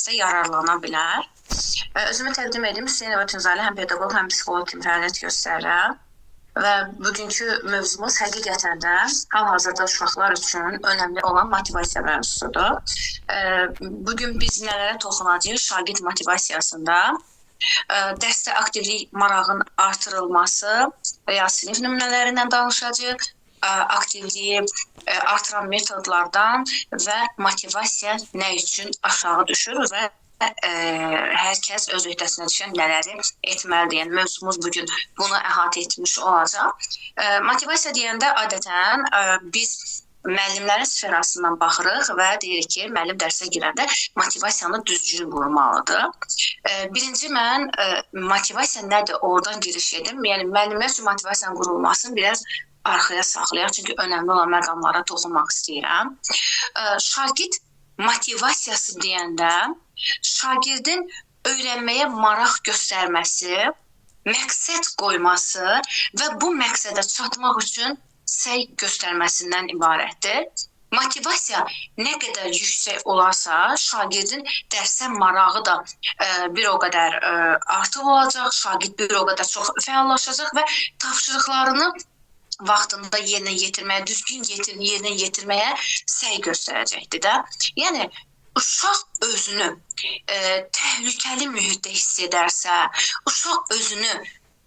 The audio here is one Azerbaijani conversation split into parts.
bilərsə, yararlana bilər. Özümü təqdim edim. Hüseynova Tünzalə, həm pedaqoq, həm psixoloq kimi fəaliyyət göstərirəm. Və bugünkü mövzumuz həqiqətən də hal-hazırda uşaqlar üçün önəmli olan motivasiya mövzusudur. Bugün biz nələrə toxunacağıq? Şagird motivasiyasında dərsdə aktivlik marağın artırılması və ya sinif nümunələrindən danışacağıq, aktivliyi artıran metodlardan və motivasiya nə üçün aşağı düşür və hər kəs öz öhdəsinə düşən nələri etməlidir. Yəni mövzumuz bugün bunu əhatə etmiş olacaq. Motivasiya deyəndə adətən biz müəllimlərin sferasından baxırıq və deyirik ki, müəllim dərsə girəndə motivasiyanı düzgün qurmalıdır. Birinci mən motivasiya nədir, oradan giriş edim. Yəni müəllimlər üçün motivasiyanın qurulmasını biraz arxaya saxlayaq, çünki önəmli olan məqamlara toxunmaq istəyirəm. Şagird motivasiyası deyəndə şagirdin öyrənməyə maraq göstərməsi, məqsəd qoyması və bu məqsədə çatmaq üçün səy göstərməsindən ibarətdir. Motivasiya nə qədər yüksək olarsa, şagirdin dərsə marağı da bir o qədər artıq olacaq, şagird bir o qədər çox fəallaşacaq və tapşırıqlarını vaxtında yerinə yetirməyə, düzgün yerinə yetirməyə səy göstərəcəkdir də. Yəni, uşaq özünü təhlükəli mühitdə hiss edərsə, uşaq özünü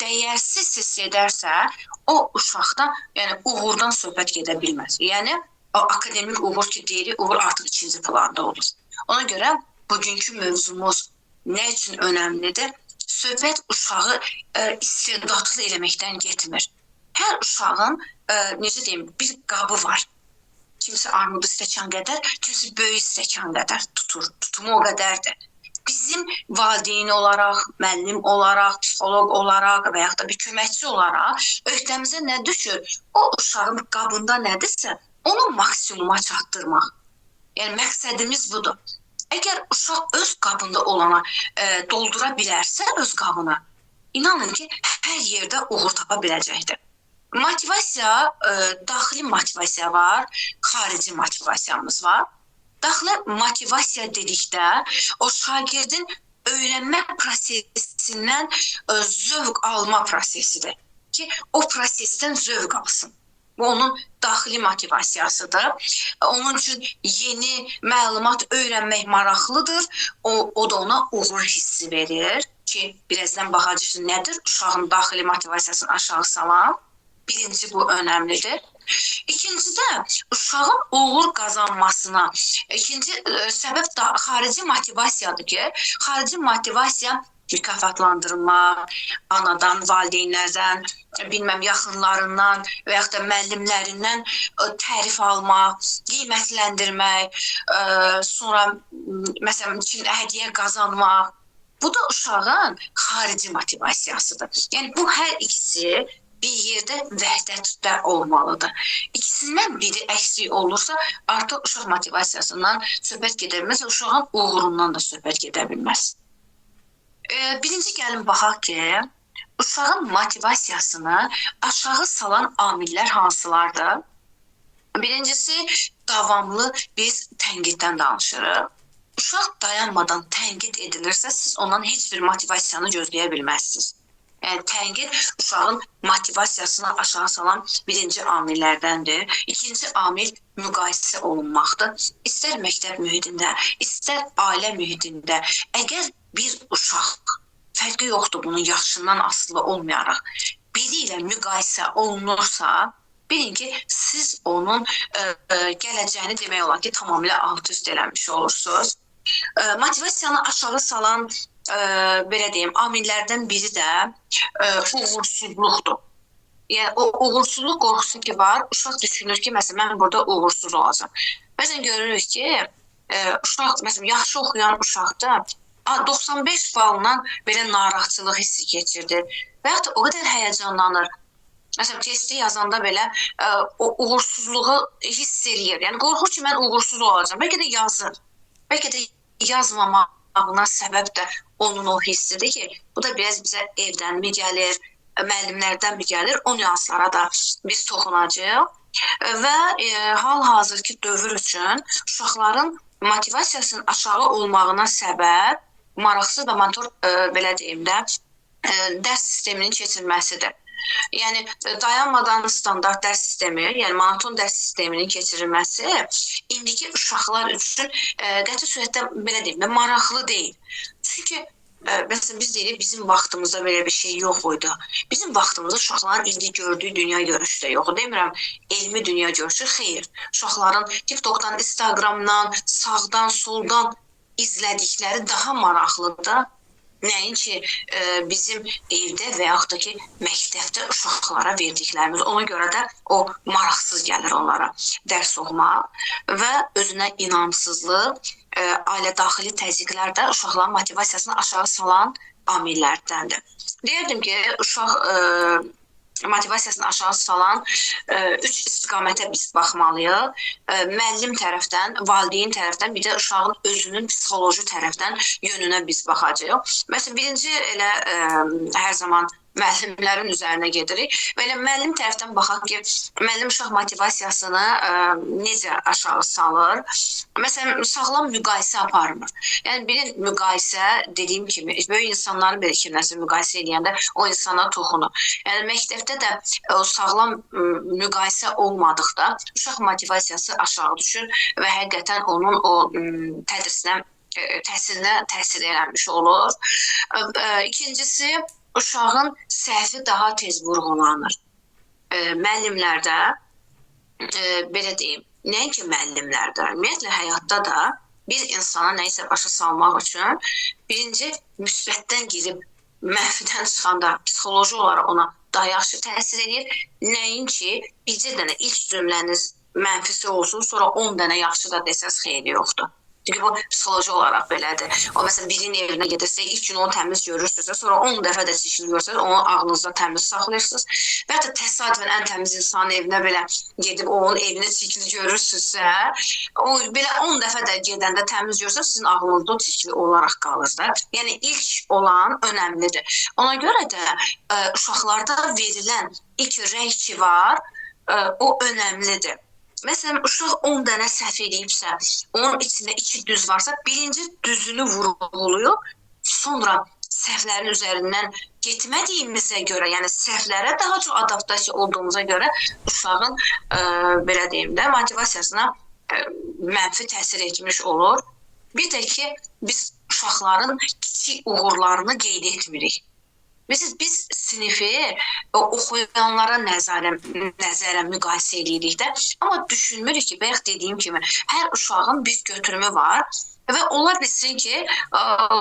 dəyərsiz hiss edərsə, o uşaqda yəni, uğurdan söhbət gedə bilməz. Yəni, o akademik uğur ki deyirik, uğur artıq ikinci planda olur. Ona görə bugünkü mövzumuz nə üçün önəmlidir? Söhbət uşağı istedadlı eləməkdən getmir. Hər uşağın, necə deyim, bir qabı var. Kimisi armudu stəkan qədər, kimisi böyük stəkan qədər tutur. Tutumu o qədərdir. Bizim valideyn olaraq, müəllim olaraq, psixoloq olaraq və yaxud da bir köməkçi olaraq öhdəmizə nə düşür? O uşağın qabında nədirsə, onu maksimuma çatdırmaq. Yəni, məqsədimiz budur. Əgər uşaq öz qabında olana doldura bilərsə öz qabına, inanın ki, hər yerdə uğur tapa biləcəkdir. Motivasiya, daxili motivasiya var, xarici motivasiyamız var. Daxili motivasiya dedikdə, o şagirdin öyrənmə prosesindən zövq alma prosesidir ki, o prosesdən zövq alsın. Bu, onun daxili motivasiyasıdır. Onun üçün yeni məlumat öyrənmək maraqlıdır. O da ona uğur hissi verir ki, birazdan baxacaqsın nədir uşağın daxili motivasiyasını aşağı salan. Birinci, bu önəmlidir. İkinci də uşağın uğur qazanmasına. İkinci səbəb da xarici motivasiyadır ki, xarici motivasiya mükafatlandırma, anadan, valideynlərdən, bilməm, yaxınlarından və yaxud da müəllimlərindən tərif almaq, qiymətləndirmək, sonra məsələn üçün hədiyyə qazanmaq. Bu da uşağın xarici motivasiyasıdır. Yəni bu hər ikisi bir yerdə vəhdətdə olmalıdır. İkisindən biri əksik olursa, artıq uşaq motivasiyasından söhbət gedə bilməz, uşağın uğurundan da söhbət gedə bilməz. Birinci gəlin baxaq ki, uşağın motivasiyasını aşağı salan amillər hansılardır? Birincisi, davamlı biz tənqiddən danışırıq. Uşaq dayanmadan tənqid edilirsə, siz ondan heç bir motivasiyanı gözləyə bilməzsiniz. Yəni, tənqid uşağın motivasiyasını aşağı salan birinci amillərdəndir. İkinci amil müqayisə olunmaqdır. İstər məktəb mühitində, istər ailə mühitində. Əgər bir uşaq, fərqi yoxdur bunun yaşından asılı olmayaraq, biri ilə müqayisə olunursa, bilin ki, siz onun gələcəyini demək olar ki, tamamilə alt-üst eləmiş olursunuz. Motivasiyanı aşağı salan, belə deyim, amillərdən biri də uğursuzluqdur. Yəni, o uğursuzluq qorxusu ki var, uşaq düşünür ki, məsələn, mən burada uğursuz olacağam. Bəzən görürük ki, uşaq, məsələn, yaxşı oxuyan uşaqda 95 balından belə narahatçılıq hissi keçirdir və yaxud da o qədər həyəcanlanır. Məsələn, testi yazanda belə o uğursuzluğu hiss eləyir. Yəni, qorxur ki, mən uğursuz olacağam. Bəlkə də yazır. Bəlkə də yazmamağına səbəb də onun o hissidir ki, bu da biraz bizə evdənmi gəlir, müəllimlərdənmi gəlir, o nüanslara da biz toxunacağıq. Və hal-hazırki dövr üçün uşaqların Motivasiyasının aşağı olmağına səbəb maraqsız və motor, belə deyim də, dərs sisteminin keçirilməsidir. Yəni dayanmadan standart dərs sistemi, yəni monoton dərs sisteminin keçirilməsi indiki uşaqlar üçün qəti surətdə belə deyim də maraqlı deyil. Çünki məsələn biz deyirik bizim vaxtımızda belə bir şey yox idi. Bizim vaxtımızda uşaqların indi gördüyü dünya görüşü də yox. Demirəm elmi dünya görüşü, xeyr. Uşaqların TikTokdan, Instagramdan, sağdan, soldan izlədikləri daha maraqlıdır. Nəinki bizim evdə və yaxud da ki, məktəbdə uşaqlara verdiklərimiz. Ona görə də o maraqsız gəlir onlara dərs oxumaq və özünə inamsızlıq, ailə daxili təzyiqlər də uşaqların motivasiyasını aşağı salan amillərdəndir. Deyərdim ki, uşaq motivasiyasını aşağı salan üç istiqamətə biz baxmalıyıq. Müəllim tərəfdən, valideyn tərəfdən, bir də uşağın özünün psixoloji tərəfdən yönünə biz baxacağıq. Məsələn, birinci elə hər zaman müəllimlərin üzərinə gedirik və elə müəllim tərəfdən baxaq ki, müəllim uşaq motivasiyasını necə aşağı salır? Məsələn, sağlam müqayisə aparmır. Yəni, bilin, müqayisə, dediyim kimi, böyük insanların belə kimləsə müqayisə eləyəndə o insana toxunur. Yəni, məktəbdə də o sağlam müqayisə olmadıqda uşaq motivasiyası aşağı düşür və həqiqətən onun o tədrisinə, təhsilinə təsir eləmiş olur. İkincisi, uşağın səhvi daha tez vurğulanır. Müəllimlərdə, belə deyim, nəinki müəllimlərdə, ümumiyyətlə həyatda da bir insana nəyisə başa salmaq üçün birinci müsbətdən girib mənfidən çıxanda psixoloji olaraq ona daha yaxşı təsir edir. Nəinki bircə dənə ilk cümləniz mənfisi olsun, sonra 10 dənə yaxşı da desəz xeyri yoxdur. Çünki bu psixoloji olaraq belədir. O, məsələn, birinin evinə gedirsə, ilk gün onu təmiz görürsünüzsə, sonra 10 dəfə də çirkin görürsünüz, onu ağlınızda təmiz saxlayırsınız. Və hətta təsadüfən ən təmiz insanın evinə belə gedib, onun evini çirkli görürsünüzsə, o belə 10 dəfə də gedəndə təmiz görürsünüz, sizin ağlınızda o çirkli olaraq qalır da. Yəni, ilk olan önəmlidir. Ona görə də uşaqlarda verilən ilk rəy ki var, o önəmlidir. Məsələn, uşaq 10 dənə səhv eləyibsə, onun içində 2 düz varsa, birinci düzünü vurğulayıb, sonra səhvlərin üzərindən getmədiyimizə görə, yəni səhvlərə daha çox adaptasiya olduğumuza görə uşağın, belə deyim də, motivasiyasına mənfi təsir etmiş olur. Bir də ki, biz uşaqların kiçik uğurlarını qeyd etmirik. Biz sinifi oxuyanlara nəzərən müqayisə edirik də, amma düşünmürük ki, bayaq dediyim kimi, hər uşağın bir götürümü var və ola bilsin ki,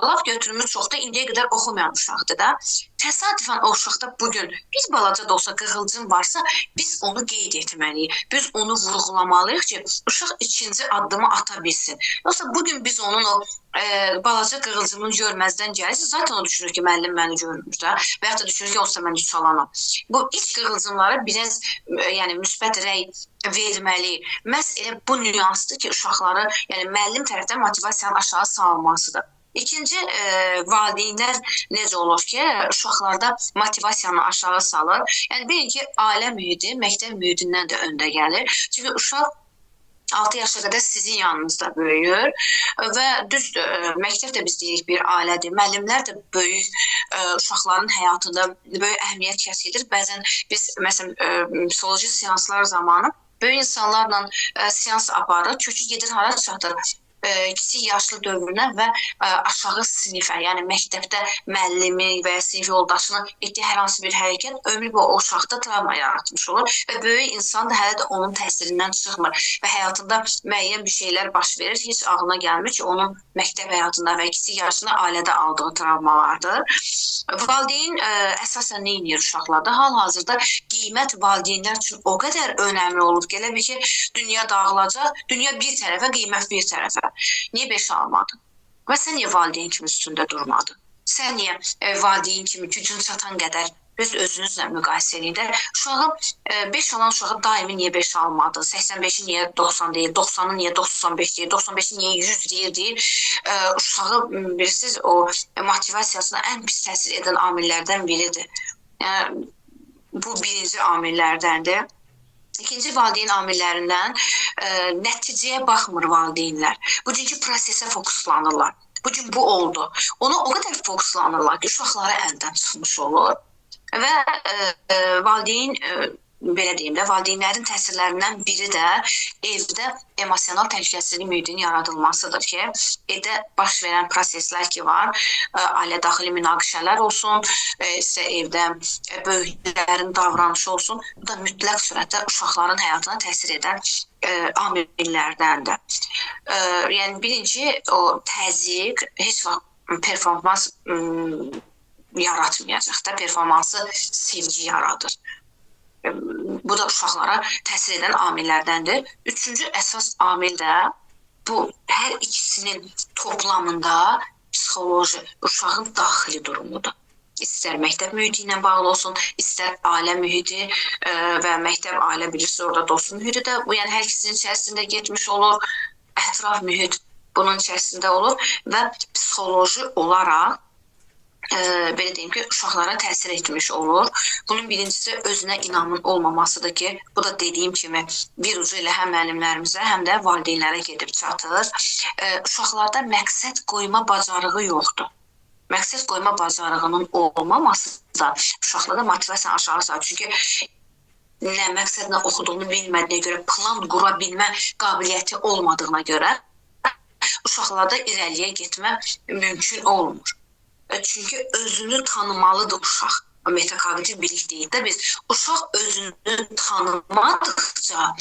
laf götürümü çox da indiyə qədər oxumayan uşaqdır da. Təsadüfən o uşaqda bugün bir balaca da olsa qığılcım varsa, biz onu qeyd etməliyik, biz onu vurğulamalıyıq ki, uşaq ikinci addımı ata bilsin. Yoxsa bugün biz onun o balaca qığılcımını görməzdən gəlirsə, zaten o düşünür ki, müəllim məni görmür də və yaxud da düşünür ki, olsa mən üç alanam. Bu ilk qığılcımlara biraz yəni, müsbət rəy verməliyik. Məhz elə bu nüansdır ki, uşaqları, yəni müəllim tərəfdən motivasiyanın aşağı salınmasıdır. İkinci, valideynlər necə olur ki, uşaqlarda motivasiyanı aşağı salır. Yəni, bilin ki, ailə mühiti məktəb mühitindən də öndə gəlir. Çünki uşaq 6 yaşa qədər sizin yanınızda böyüyür və düzdür, məktəb də biz deyirik bir ailədir. Müəllimlər də böyük uşaqların həyatında böyük əhəmiyyət kəsb edir. Bəzən biz, məsələn, psixoloji seanslar zamanı böyük insanlarla seans aparır. Kökü gedir hara çatır? Kiçik yaşlı dövrünə və aşağı sinifə, yəni məktəbdə müəllimi və ya sinif yoldaşının etdiyi hər hansı bir hərəkət ömrü boyu o uşaqda travma yaratmış olur və böyük insan da hələ də onun təsirindən çıxmır və həyatında müəyyən bir şeylər baş verir, heç ağlına gəlmir ki, onun məktəb həyatında və kiçik yaşında ailədə aldığı travmalardır. Valideyn əsasən nə edir uşaqlarda? Hal-hazırda qiymət valideynlər üçün o qədər önəmli olub ki, elə bil ki, dünya dağılacaq, dünya bir tərəfə, qiymət bir tərəfə. Niyə 5 almadın? Və sən niyə valideyn kimi üstündə durmadın? Sən niyə valideyn kimi gücün çatan qədər öz özünüzlə müqayisə edin də, uşağı 5 alan uşağı daimi niyə 5 almadı? 85-i niyə 90 deyil, 90-ı niyə 95 deyil, 95-i niyə 100 deyil, uşağı bilirsiniz, o motivasiyasına ən pis təsir edən amillərdən biridir. Yəni, bu birinci amillərdəndir. İkinci valideyn amillərindən nəticəyə baxmır valideynlər. Bugünkü prosesə fokuslanırlar. Bugün bu oldu. Ona o qədər fokuslanırlar ki, uşaqlara əldən çıxmış olur. Və valideyn, belə deyim də, valideynlərin təsirlərindən biri də evdə emosional təhlükəsizlik mühitinin yaradılmasıdır ki, evdə baş verən proseslər ki var, ailə daxili münaqişələr olsun, isə evdə böyüklərin davranışı olsun, bu da mütləq surətdə uşaqların həyatına təsir edən amillərdəndir. Yəni birinci o təzyiq heç vaxt performans yaratmayacaq da, performansı sevgi yaradır. Bu da uşaqlara təsir edən amillərdəndir. Üçüncü əsas amil də bu hər ikisinin toplamında psixoloji, uşağın daxili durumudur. İstər məktəb mühiti ilə bağlı olsun, istər ailə mühiti və məktəb, ailə bilirsiniz, orada dost mühiti də, bu yəni hər ikisinin içərisində getmiş olur, ətraf mühit bunun içərisində olur və psixoloji olaraq belə deyim ki, uşaqlara təsir etmiş olur. Bunun birincisi özünə inamın olmamasıdır ki, bu da dediyim kimi bir ucu ilə həm müəllimlərimizə, həm də valideynlərə gedib çatır. Uşaqlarda məqsəd qoyma bacarığı yoxdur. Məqsəd qoyma bacarığının olmaması da uşaqlarda motivasiyanı aşağı salır. Çünki nə məqsədlə oxuduğunu bilmədiyinə görə, plan qura bilmə qabiliyyəti olmadığına görə uşaqlarda irəliyə getmə mümkün olmur. Çünki özünü tanımalıdır uşaq. Metakognitiv bilik deyik də biz. Uşaq özünü tanımadıqca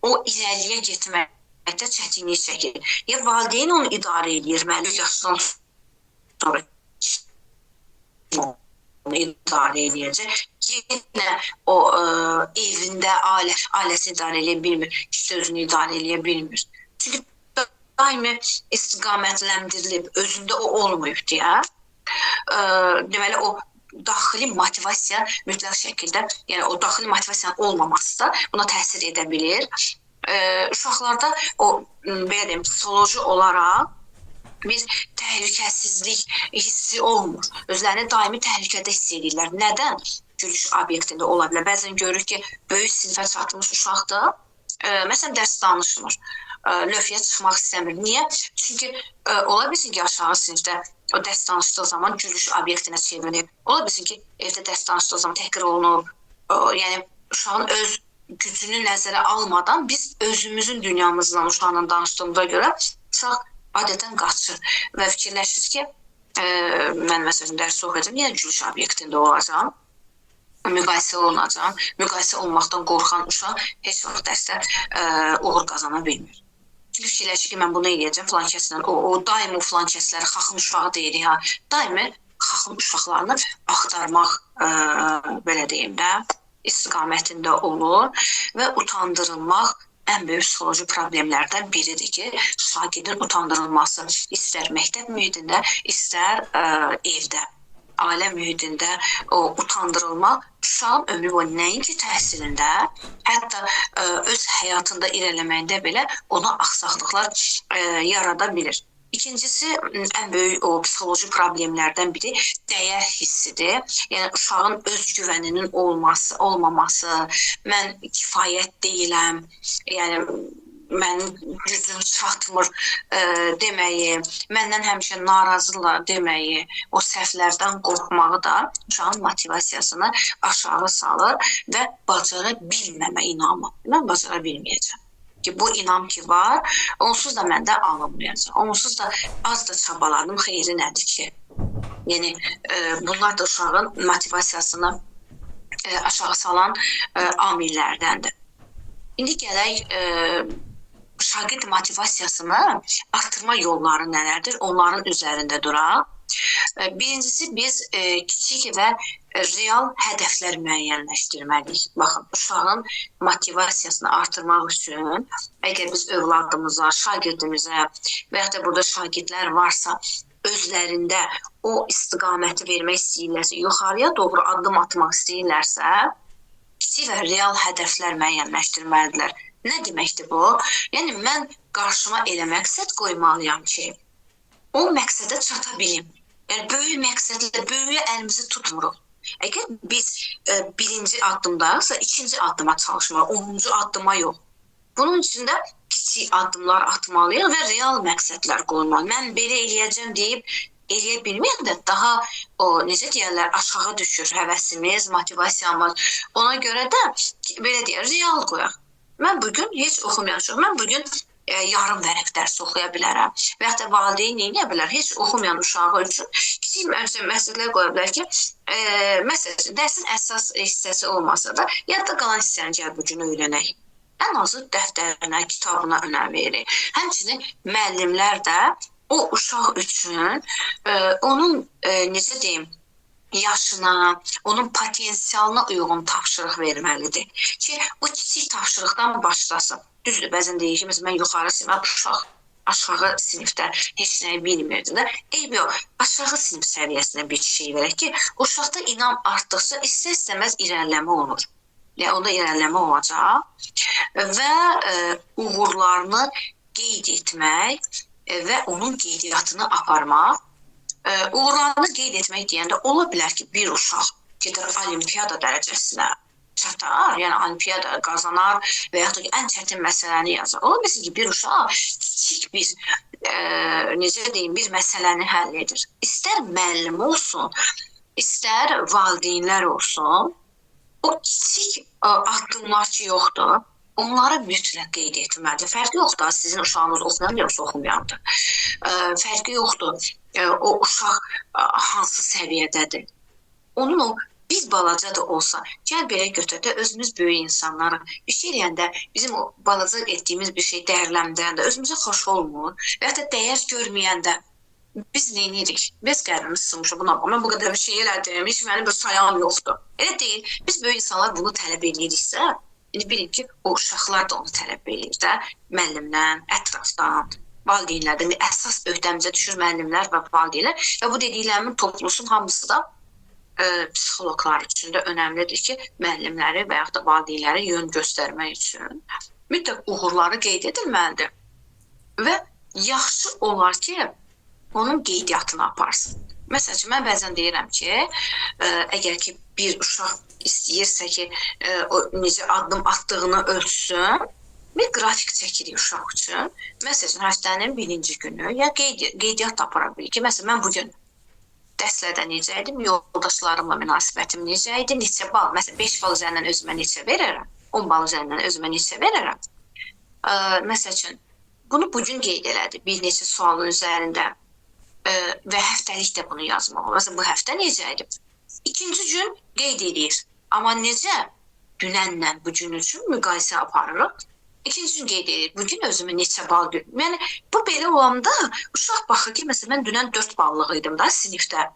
o irəliyə getməkdə çətinlik çəkir. Ya valideyn onu idarə eləyir, müəllim yaşdan sonra onu idarə eləyəcək. Yenə o evində ailəsini idarə eləyə bilmir, işte özünü idarə eləyə bilmir. Çünki daimi istiqamətləndirilib, özündə o olmayıb deyə. Deməli, o daxili motivasiya mütləq şəkildə, yəni o daxili motivasiyanın olmaması da buna təsir edə bilir. Uşaqlarda o, belə deyim, psixoloji olaraq bir təhlükəsizlik hissi olmur. Özlərini daimi təhlükədə hiss edirlər. Nədən? Gülüş obyektində ola bilər. Bəzən görürük ki, böyük sinifə çatmış uşaqdır, məsələn, dərs danışmır, lövhəyə çıxmaq istəmir. Niyə? Çünki ola bilsin ki, aşağı sinifdə o dərs danışdığı zaman gülüş obyektinə çevrilib. Ola bilsin ki, evdə dərs danışdığı zaman təhqir olunub. Yəni, uşağın öz gücünü nəzərə almadan biz özümüzün dünyamızla uşaqla danışdığımıza görə uşaq adətən qaçır və fikirləşir ki, mən məsələn dərs oxuyacağam, yenə gülüş obyektində olacağam, müqayisə olunacağam. Müqayisə olmaqdan qorxan uşaq heç vaxt dərsdə uğur qazana bilmir. Çünki fikirləşir ki, mən bunu eləyəcəm filan kəslə, o daim o filan kəsləri xaxın uşağı deyirik, ha, daimi xaxın uşaqlarını axtarmaq, belə deyim də, istiqamətində olur və utandırılmaq ən böyük psixoloji problemlərdən biridir ki, şagirdin utandırılması istər məktəb mühitində, istər evdə, ailə mühitində o utandırılma uşağın ömrü boyu nəinki təhsilində, hətta öz həyatında irəliləməyində belə ona axsaqlıqlar yarada bilir. İkincisi, ən böyük o psixoloji problemlərdən biri dəyər hissidir. Yəni uşağın özgüvəninin olması, olmaması, mən kifayət deyiləm, yəni mənim gücüm çatmır deməyi, məndən həmişə narazılar deməyi, o səhvlərdən qorxmağı da uşağın motivasiyasını aşağı salır və bacara bilməmə inamı. Mən bacara bilməyəcəm. Ki, bu inam ki var, onsuz da məndə alınmayacaq. Onsuz da az da çabaladım, xeyri nədir ki? Yəni, bunlar da uşağın motivasiyasını aşağı salan amillərdəndir. İndi gələk şagird motivasiyasını artırma yolları nələrdir? Onların üzərində duraq. Birincisi, biz kiçik və real hədəflər müəyyənləşdirməliyik. Baxın, uşağın motivasiyasını artırmaq üçün, əgər biz övladımıza, şagirdimizə və yaxud da burada şagirdlər varsa, özlərində o istiqaməti vermək istəyirlərsə, yuxarıya doğru addım atmaq istəyirlərsə, kiçik və real hədəflər müəyyənləşdirməlidirlər. Nə deməkdir bu? Yəni, mən qarşıma elə məqsəd qoymalıyam ki, o məqsədə çata bilim. Yəni, böyük məqsədlə, böyüyə əlimizi tutmuruq. Əgər biz birinci addımdayıqsa, ikinci addıma çalışmalıyıq, 10-cu addıma yox. Bunun üçün də kiçik addımlar atmalıyıq və real məqsədlər qoymalıyıq. Mən belə eləyəcəm deyib eləyə bilməyəndə daha o necə deyərlər, aşağı düşür həvəsimiz, motivasiyamız. Ona görə də belə deyər, real qoyaq. Mən bugün heç oxumayan, mən bugün yarım vərəq dərs oxuya bilərəm. Və yaxud da valideyn nə edə bilər? Heç oxumayan uşağı üçün kiçik məqsədlər qoya bilər ki, məsələn, dərsin əsas hissəsi olmasa da, yadda qalan hissəni gəl bu gün öyrənək. Ən azı dəftərinə, kitabına önəm veririk. Həmçinin müəllimlər də o uşaq üçün onun necə deyim, yaşına, onun potensialına uyğun tapşırıq verməlidir ki, o kiçik tapşırıqdan başlasın. Düzdür, bəzən deyir ki, məsələn, mən yuxarı sinif, uşaq aşağı sinifdə heç nəyi bilmirdi də. Eyb yox, aşağı sinif səviyyəsinə bir şey verək ki, uşaqda inam artdıqca istər-istəməz irəliləmə olur. Yəni, onda irəliləmə olacaq və uğurlarını qeyd etmək və onun qeydiyyatını aparmaq. Uğurlarını qeyd etmək deyəndə ola bilər ki, bir uşaq gedir olimpiyada dərəcəsinə çatar, yəni olimpiyada qazanar və yaxud da ki, ən çətin məsələni yazar. Ola bilsin ki, bir uşaq kiçik bir, necə deyim, bir məsələni həll edir. İstər müəllim olsun, istər valideynlər olsun, o kiçik addımlar ki, yoxdur, onları mütləq qeyd etməlidir. Fərqi yoxdur, sizin uşağınız oxuyan yoxsa oxumayandır. Fərqi yoxdur, o uşaq hansı səviyyədədir. Onun o bir balaca da olsa, gəl belə götür də, özümüz böyük insanlarıq. Bir şey eləyəndə, bizim o balaca etdiyimiz bir şey dəyərləndirəndə özümüzə xoş olmur və ya da dəyər görməyəndə biz nə edirik? Biz qəlbimiz sınmışıq, buna bax, mən bu qədər bir şey elədim, heç mənim bir sayam yoxdur. Elə deyil, biz böyük insanlar bunu tələb eləyiriksə, indi bilin ki, o uşaqlar da onu tələb eləyir də, müəllimdən, ətrafdan, valideynlərdən. Əsas öhdəmizə düşür müəllimlər və valideynlər və bu dediklərimin toplusunun hamısı da psixoloqlar üçün də önəmlidir ki, müəllimləri və yaxud da valideynləri yön göstərmək üçün mütləq uğurları qeyd edilməlidir və yaxşı olar ki, onun qeydiyyatını aparsın. Məsəl üçün, mən bəzən deyirəm ki, əgər ki, bir uşaq istəyirsə ki, o necə addım atdığını ölçsün, bir qrafik çəkirik uşaq üçün. Məsəl üçün, həftənin birinci günü ya qeydiyyat da apara bilir ki, məsələn, mən bugün dərslərdə necə idim, yoldaşlarımla münasibətim necə idi, neçə bal, məsələn, 5 bal üzərindən özümə neçə verərəm, 10 bal üzərindən özümə neçə verərəm. Məsəl üçün, bunu bugün qeyd elədi bir neçə sualın üzərində və həftəlik də bunu yazmaq olur. Məsələn, bu həftə necə idi? İkinci gün qeyd edir. Amma necə dünənlə bu gün üçün müqayisə aparırıq? İkinci gün qeyd edir. Bugün özümü neçə bal gördüm? Yəni, bu belə olanda uşaq baxır ki, məsələn, mən dünən 4 ballıq idim da sinifdə.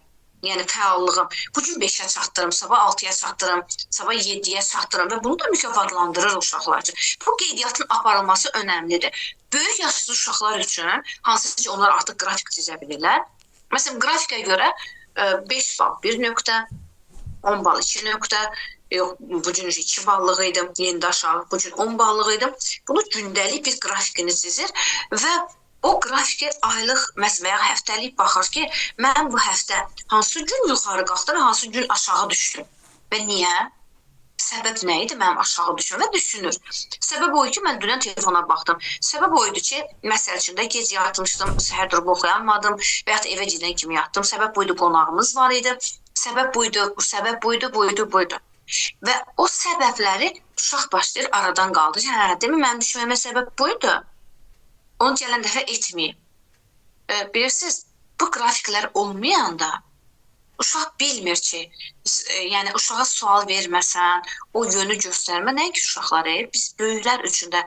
Yəni, fəallığım. Bugün 5-ə çatdırım, sabah 6-ya çatdırım, sabah 7-yə çatdırım və bunu da mükafatlandırır uşaqlar üçün. Bu qeydiyyatın aparılması önəmlidir. Böyük yaşlı uşaqlar üçün, hansı ki, onlar artıq qrafik çizə bilirlər. Məsələn, qrafikə görə 5 bal 1 nöqtə, 10 bal 2 nöqtə, yox, bugün 2 ballıq idim, yeni də aşağı, bugün 10 ballıq idim. Bunu gündəlik bir qrafikini çizir və o qrafiki aylıq, məsələn, həftəlik baxır ki, mən bu həftə hansı gün yuxarı qalxdım və hansı gün aşağı düşdüm və niyə? Səbəb nə idi mənim aşağı düşməm və düşünür. Səbəb o idi ki, mən dünən telefona baxdım. Səbəb o idi ki, məsəl üçün də gec yatmışdım, səhər durub oxuyanmadım və yaxud da evə gedən kimi yatdım. Səbəb buydu, qonağımız var idi. Səbəb buydu, səbəb buydu, buydu, buydu. Və o səbəbləri uşaq başlayır, aradan qaldırır. Hə, demək, mənim düşməyimə səbəb buydu. Onu gələn dəfə etməyim. Bilirsiniz, bu qrafiklər olmayanda uşaq bilmir ki, yəni uşağa sual verməsən, o yönü göstərmə, nəinki uşaqlara, biz böyüklər üçün də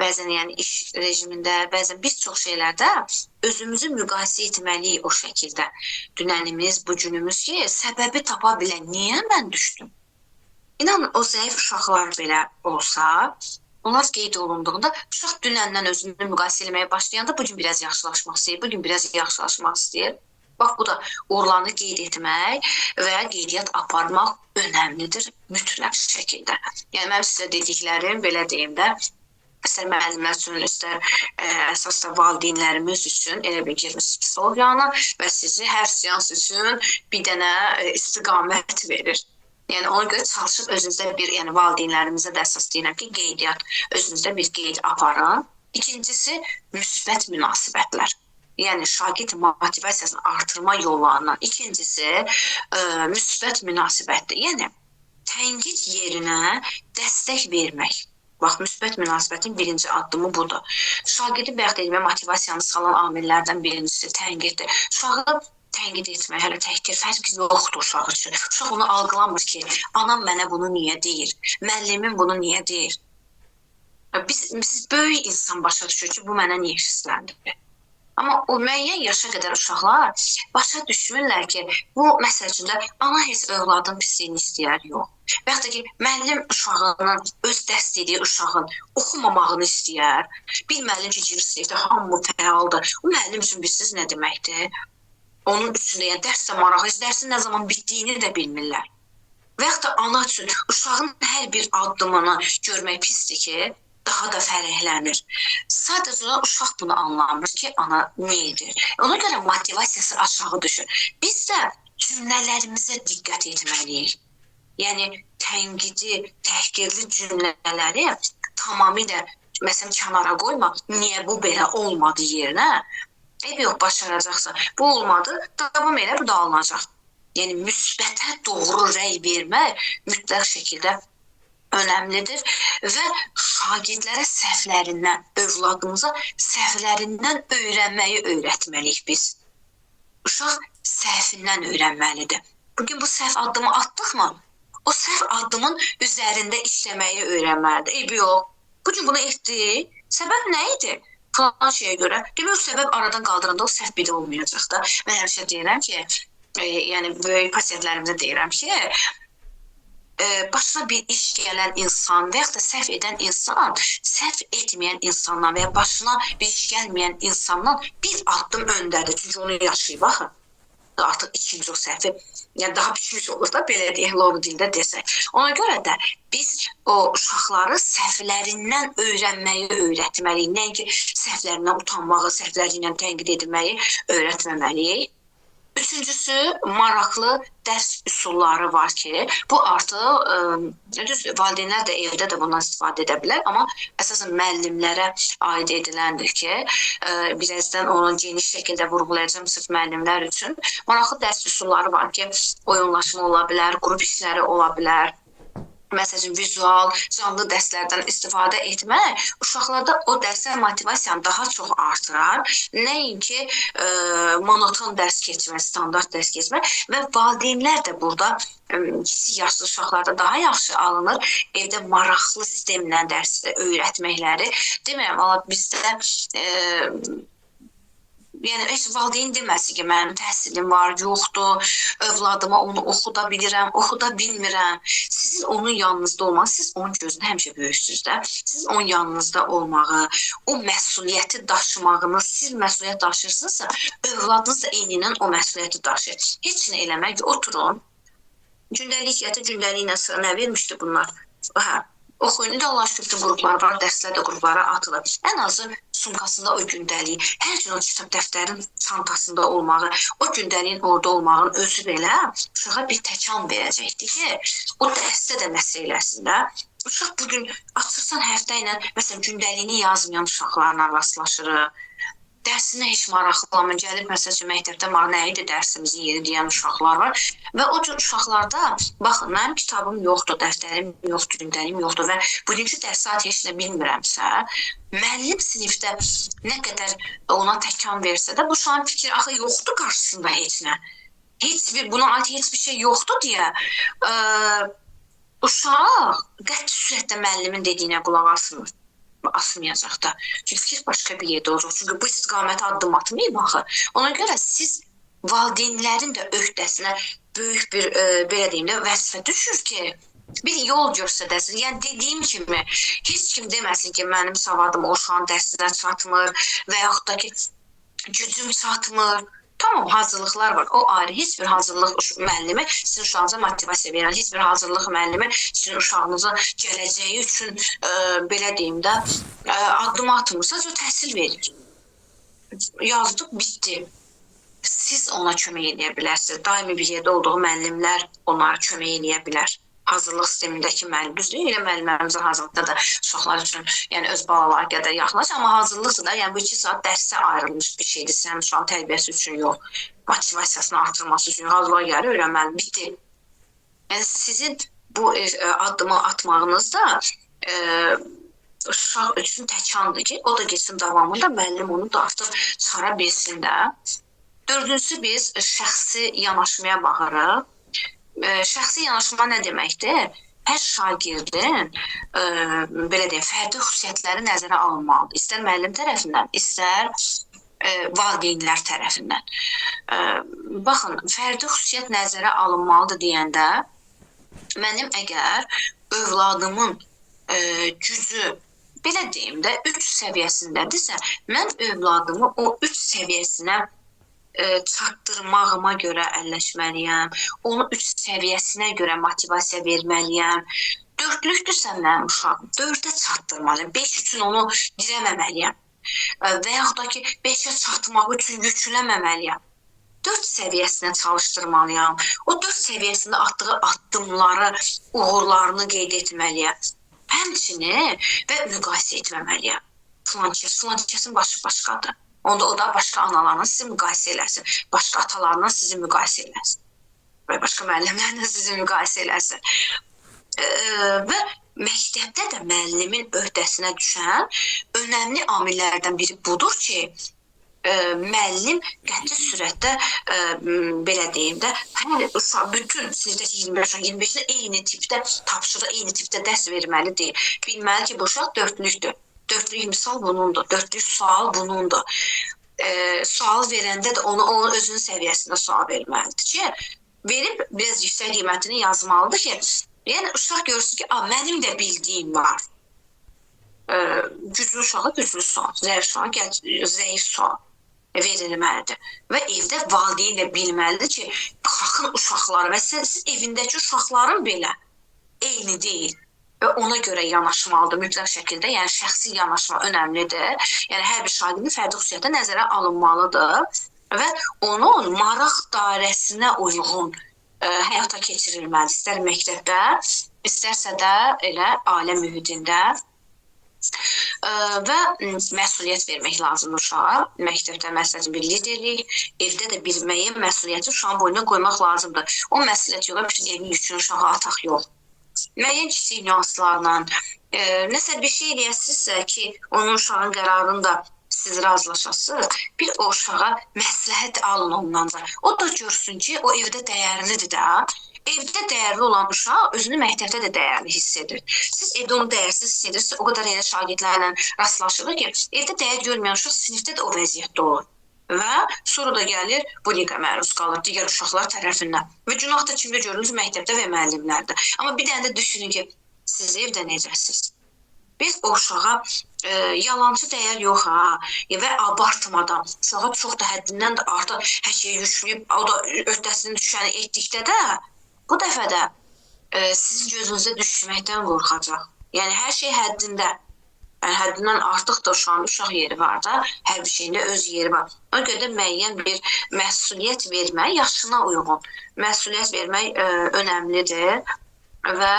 bəzən yəni iş rejimində, bəzən bir çox şeylərdə özümüzü müqayisə etməliyik o şəkildə. Dünənimiz, bu günümüz ki, səbəbi tapa bilən, niyə mən düşdüm? İnanın, o zəif uşaqlar belə olsa, onlar qeyd olunduğunda uşaq dünəndən özünü müqayisə etməyə başlayanda bugün biraz yaxşılaşmaq istəyir, bugün biraz yaxşılaşmaq istəyir. Bax, bu da uğurlarını qeyd etmək və qeydiyyat aparmaq önəmlidir mütləq şəkildə. Yəni, mənim sizə dediklərim, belə deyim də, İstər müəllimlər üçün, istər əsas da valideynlərimiz üçün elə bir girmişsiniz psixoloq yanına və sizi hər seans üçün bir dənə istiqamət verir. Yəni ona görə çalışıb özünüzdə bir, yəni valideynlərimizə də əsas deyirəm ki, qeydiyyat, özünüzdə bir qeyd aparın. İkincisi, müsbət münasibətlər. Yəni şagird motivasiyasını artırma yollarından. İkincisi, müsbət münasibətdir. Yəni tənqid yerinə dəstək vermək. Bax, müsbət münasibətin birinci addımı budur. Şagirdi bayaq dediyim motivasiyanı salan amillərdən birincisi tənqiddir. Uşağı tənqid etmək, hələ təhqir fərqi yoxdur uşaq üçün. Uşaq onu algılamır ki, anam mənə bunu niyə deyir, müəllimim bunu niyə deyir. Biz böyük insan başa düşür ki, bu mənə niyə hissləndi. Amma o müəyyən yaşa qədər uşaqlar başa düşmürlər ki, bu məsəl üçün də ana heç övladın pisliyini istəyər, yox. Və yaxud da ki, müəllim uşağının, öz dərs dediyi uşağın oxumamağını istəyər. Bir müəllim ki, girir sinifdə, hamı fəaldır. O müəllim üçün bilirsiniz nə deməkdir? Onun üçün də, yəni dərs də maraqlı, dərsin nə zaman bitdiyini də bilmirlər. Və yaxud da ana üçün uşağın hər bir addımını görmək pisdir ki, daha da fərəhlənir. Sadəcə uşaq bunu anlamır ki, ana nə edir. Ona görə motivasiyası aşağı düşür. Biz də cümlələrimizə diqqət etməliyik. Yəni tənqidi, təhqirli cümlələri tamamilə məsələn kənara qoyma, niyə bu belə olmadı yerinə, eybi yox, başaracaqsan. Bu olmadı, davam elə, bu da alınacaq. Yəni müsbətə doğru rəy vermək mütləq şəkildə önəmlidir və şagirdlərə səhvlərindən, övladımıza səhvlərindən öyrənməyi öyrətməliyik biz. Uşaq səhvindən öyrənməlidir. Bugün bu səhv addımı atdıqmı? O səhv addımın üzərində işləməyi öyrənməlidir. Eybi yox. Bugün bunu etdik. Səbəb nə idi? Filan şeyə görə. Demək, o səbəb aradan qaldıranda o səhv bir də olmayacaq da. Mən həmişə deyirəm ki, yəni böyük pasiyentlərimizə deyirəm ki, başına bir iş gələn insan və yaxud da səhv edən insan, səhv etməyən insandan və ya başına bir iş gəlməyən insandan bir addım öndədir. Çünki onu yaşayıb, baxın. Artıq ikinci o səhvi, yəni daha pişmiş olur da, belə deyək, loru dildə desək. Ona görə də biz o uşaqları səhvlərindən öyrənməyi öyrətməliyik. Nəinki səhvlərindən utanmağı, səhvləri ilə tənqid edilməyi öyrətməməliyik. Üçüncüsü, maraqlı dərs üsulları var ki, bu artıq, düz, valideynlər də evdə də bundan istifadə edə bilər, amma əsasən müəllimlərə aid ediləndir ki, birazdan onu geniş şəkildə vurğulayacağam sırf müəllimlər üçün. Maraqlı dərs üsulları var ki, oyunlaşma ola bilər, qrup işləri ola bilər. Məsələn, vizual, canlı dərslərdən istifadə etmək uşaqlarda o dərsə motivasiyanı daha çox artırar. Nəinki monoton dərs keçmək, standart dərs keçmək və valideynlər də burada kiçik yaşlı uşaqlarda daha yaxşı alınır. Evdə maraqlı sistemlə dərs öyrətməkləri. Demirəm, valla bizdə yəni heç valideyn deməsin ki, mənim təhsilim var, yoxdur, övladıma onu oxuda bilirəm, oxuda bilmirəm. Sizin onun yanınızda olmanız, siz onun gözündə həmişə böyüksünüz də. Sizin onun yanınızda olmağı, o məsuliyyəti daşımağınız, siz məsuliyyət daşıyırsınızsa, övladınız da eyni ilə o məsuliyyəti daşıyır. Heç nə eləmək ki, oturun. Gündəlik, yəti gündəliklə nə vermişdi bunlar? Hə. Oxuyun, indi Allah şükür bütün qruplar var, dərslər də qruplara atılır. Ən azı sumkasında o gündəliyi, hər gün o kitab dəftərin çantasında olmağı, o gündəliyin orada olmağın özü belə uşağa bir təkan verəcəkdir ki, o dərsdə də nəsə eləsin də. Uşaq bugün açırsan həftə ilə, məsələn, gündəliyini yazmayan uşaqlarla rastlaşırıq. Dərsinə heç maraqlanmır, gəlir məsəl üçün məktəbdə nə idi dərsimizin yeri deyən uşaqlar var və o cür uşaqlarda, baxın, mənim kitabım yoxdur, dəftərim yoxdur, gündəliyim yoxdur və bugünkü dərs saat heç nə bilmirəmsə, müəllim sinifdə nə qədər ona təkan versə də, bu uşağın fikri axı yoxdur qarşısında heç nə. Heç bir, buna aid heç bir şey yoxdur deyə uşaq qəti sürətdə müəllimin dediyinə qulaq asmır. Asmayacaq da. Çünki fikir başqa bir yerdə olacaq. Çünki bu istiqamətə addım atmayıb axı. Ona görə siz valideynlərin də öhdəsinə böyük bir, belə deyim də, vəzifə düşür ki, bir yol göstərəsiniz. Yəni dediyim kimi, heç kim deməsin ki, mənim savadım o uşağın dərsinə çatmır və yaxud da ki, gücüm çatmır. Tamam, hazırlıqlar var. O ayrı. Heç bir hazırlıq müəllimi sizin uşağınıza motivasiya verən, heç bir hazırlıq müəllimi sizin uşağınızın gələcəyi üçün belə deyim də addım atmır. Sadəcə o təhsil verir. Yazdıq, bitdi. Siz ona kömək eləyə bilərsiniz. Daimi bir yerdə olduğu müəllimlər onlara kömək eləyə bilər. Hazırlıq sistemindəki müəllim, düzdür, elə müəllimlərimizin hazırlıqda da uşaqlar üçün, yəni öz balaları qədər yaxınlaş, amma hazırlıqdır da, yəni bu 2 saat dərsə ayrılmış bir şeydir, sənin uşağın tərbiyəsi üçün yox, motivasiyasını artırması üçün hazırlığa gəlir, öyrənməli, bitdi. Yəni sizin bu addımı atmağınız da uşaq üçün təkandır ki, o da getsin davamında müəllim onu da artıq çıxara bilsin də. Dördüncüsü, biz şəxsi yanaşmaya baxırıq. Şəxsi yanaşma nə deməkdir? Hər şagirdin, belə deyim, fərdi xüsusiyyətləri nəzərə alınmalıdır. İstər müəllim tərəfindən, istər valideynlər tərəfindən. Baxın, fərdi xüsusiyyət nəzərə alınmalıdır deyəndə, mənim əgər övladımın gücü, belə deyim də, 3 səviyyəsindədirsə, mən övladımı o 3 səviyyəsinə çatdırmağıma görə əlləşməliyəm, onu 3 səviyyəsinə görə motivasiya verməliyəm. 4-lükdürsə mənim uşağım, 4-ə çatdırmalıyam, 5 üçün onu dirəməməliyəm və yaxud da ki, 5-ə çatmaq üçün yükləməməliyəm. 4 səviyyəsinə çalışdırmalıyam, o 4 səviyyəsində atdığı addımları, uğurlarını qeyd etməliyəm. Həmçinin və müqayisə etməməliyəm. Filan kəsin başı başqadır. Onda o da başqa analarla sizi müqayisə eləsin, başqa atalarla sizi müqayisə eləsin və başqa müəllimlərlə sizi müqayisə eləsin. Və məktəbdə də müəllimin öhdəsinə düşən önəmli amillərdən biri budur ki, müəllim qəti sürətdə, belə deyim də, bütün sinifdəki 25 25-nə eyni tipdə tapşırıq, eyni tipdə dərs verməli deyil. Bilməli ki, bu uşaq 4-lükdür. 4-lük misal bunundur, 4-lük sual bunundur. Sual verəndə də onu onun özünün səviyyəsində sual verməlidir ki, verib biraz yüksək qiymətini yazmalıdır ki, yəni uşaq görsün ki, mənim də bildiyim var. Güclü uşağa güclü sual, zəif sual, zəif sual verilməlidir. Və evdə valideyn də bilməlidir ki, baxın uşaqları və siz evindəki uşaqların belə eyni deyil. Və ona görə yanaşmalıdır mütləq şəkildə, yəni şəxsi yanaşma önəmlidir. Yəni hər bir şagirdin fərdi xüsusiyyəti nəzərə alınmalıdır və onun maraq dairəsinə uyğun həyata keçirilməlidir. İstər məktəbdə, istərsə də elə ailə mühitində. Və məsuliyyət vermək lazımdır uşağa. Məktəbdə məsələn bir liderlik, evdə də bir müəyyən məsuliyyəti uşağın boynuna qoymaq lazımdır. O məsuliyyət yox, bütün evin yükünü uşağa ataq yox. Müəyyən kiçik nüanslarla, nəsə bir şey eləyəsinizsə ki, onun uşağın qərarını da siz razılaşasınız, bir o uşağa məsləhət alın ondan da. O da görsün ki, o evdə dəyərlidir də. Evdə dəyərli olan uşaq özünü məktəbdə də dəyərli hiss edir. Siz evdə onu dəyərsiz hiss edirsiniz, o qədər elə şagirdlərlə rastlaşırıq ki, evdə dəyər görməyən uşaq sinifdə də o vəziyyətdə olur. Və sonra da gəlir, bullyingə məruz qalır digər uşaqlar tərəfindən. Və günah da kimdə görürüz? Məktəbdə və müəllimlərdə. Amma bir dənə də düşünün ki, siz evdə necəsiz? Biz o uşağa yalancı dəyər yox ha və abartmadan, uşağa çox da həddindən də artıq hər şeyi yükləyib, o da öhdəsinin düşəni etdikdə də bu dəfə də sizin gözünüzə düşməkdən qorxacaq. Yəni hər şey həddində. Yəni, həddindən artıq da uşağın uşaq yeri var da, hər bir şeyində öz yeri var. Ona görə də müəyyən bir məsuliyyət vermək, yaşına uyğun məsuliyyət vermək önəmlidir və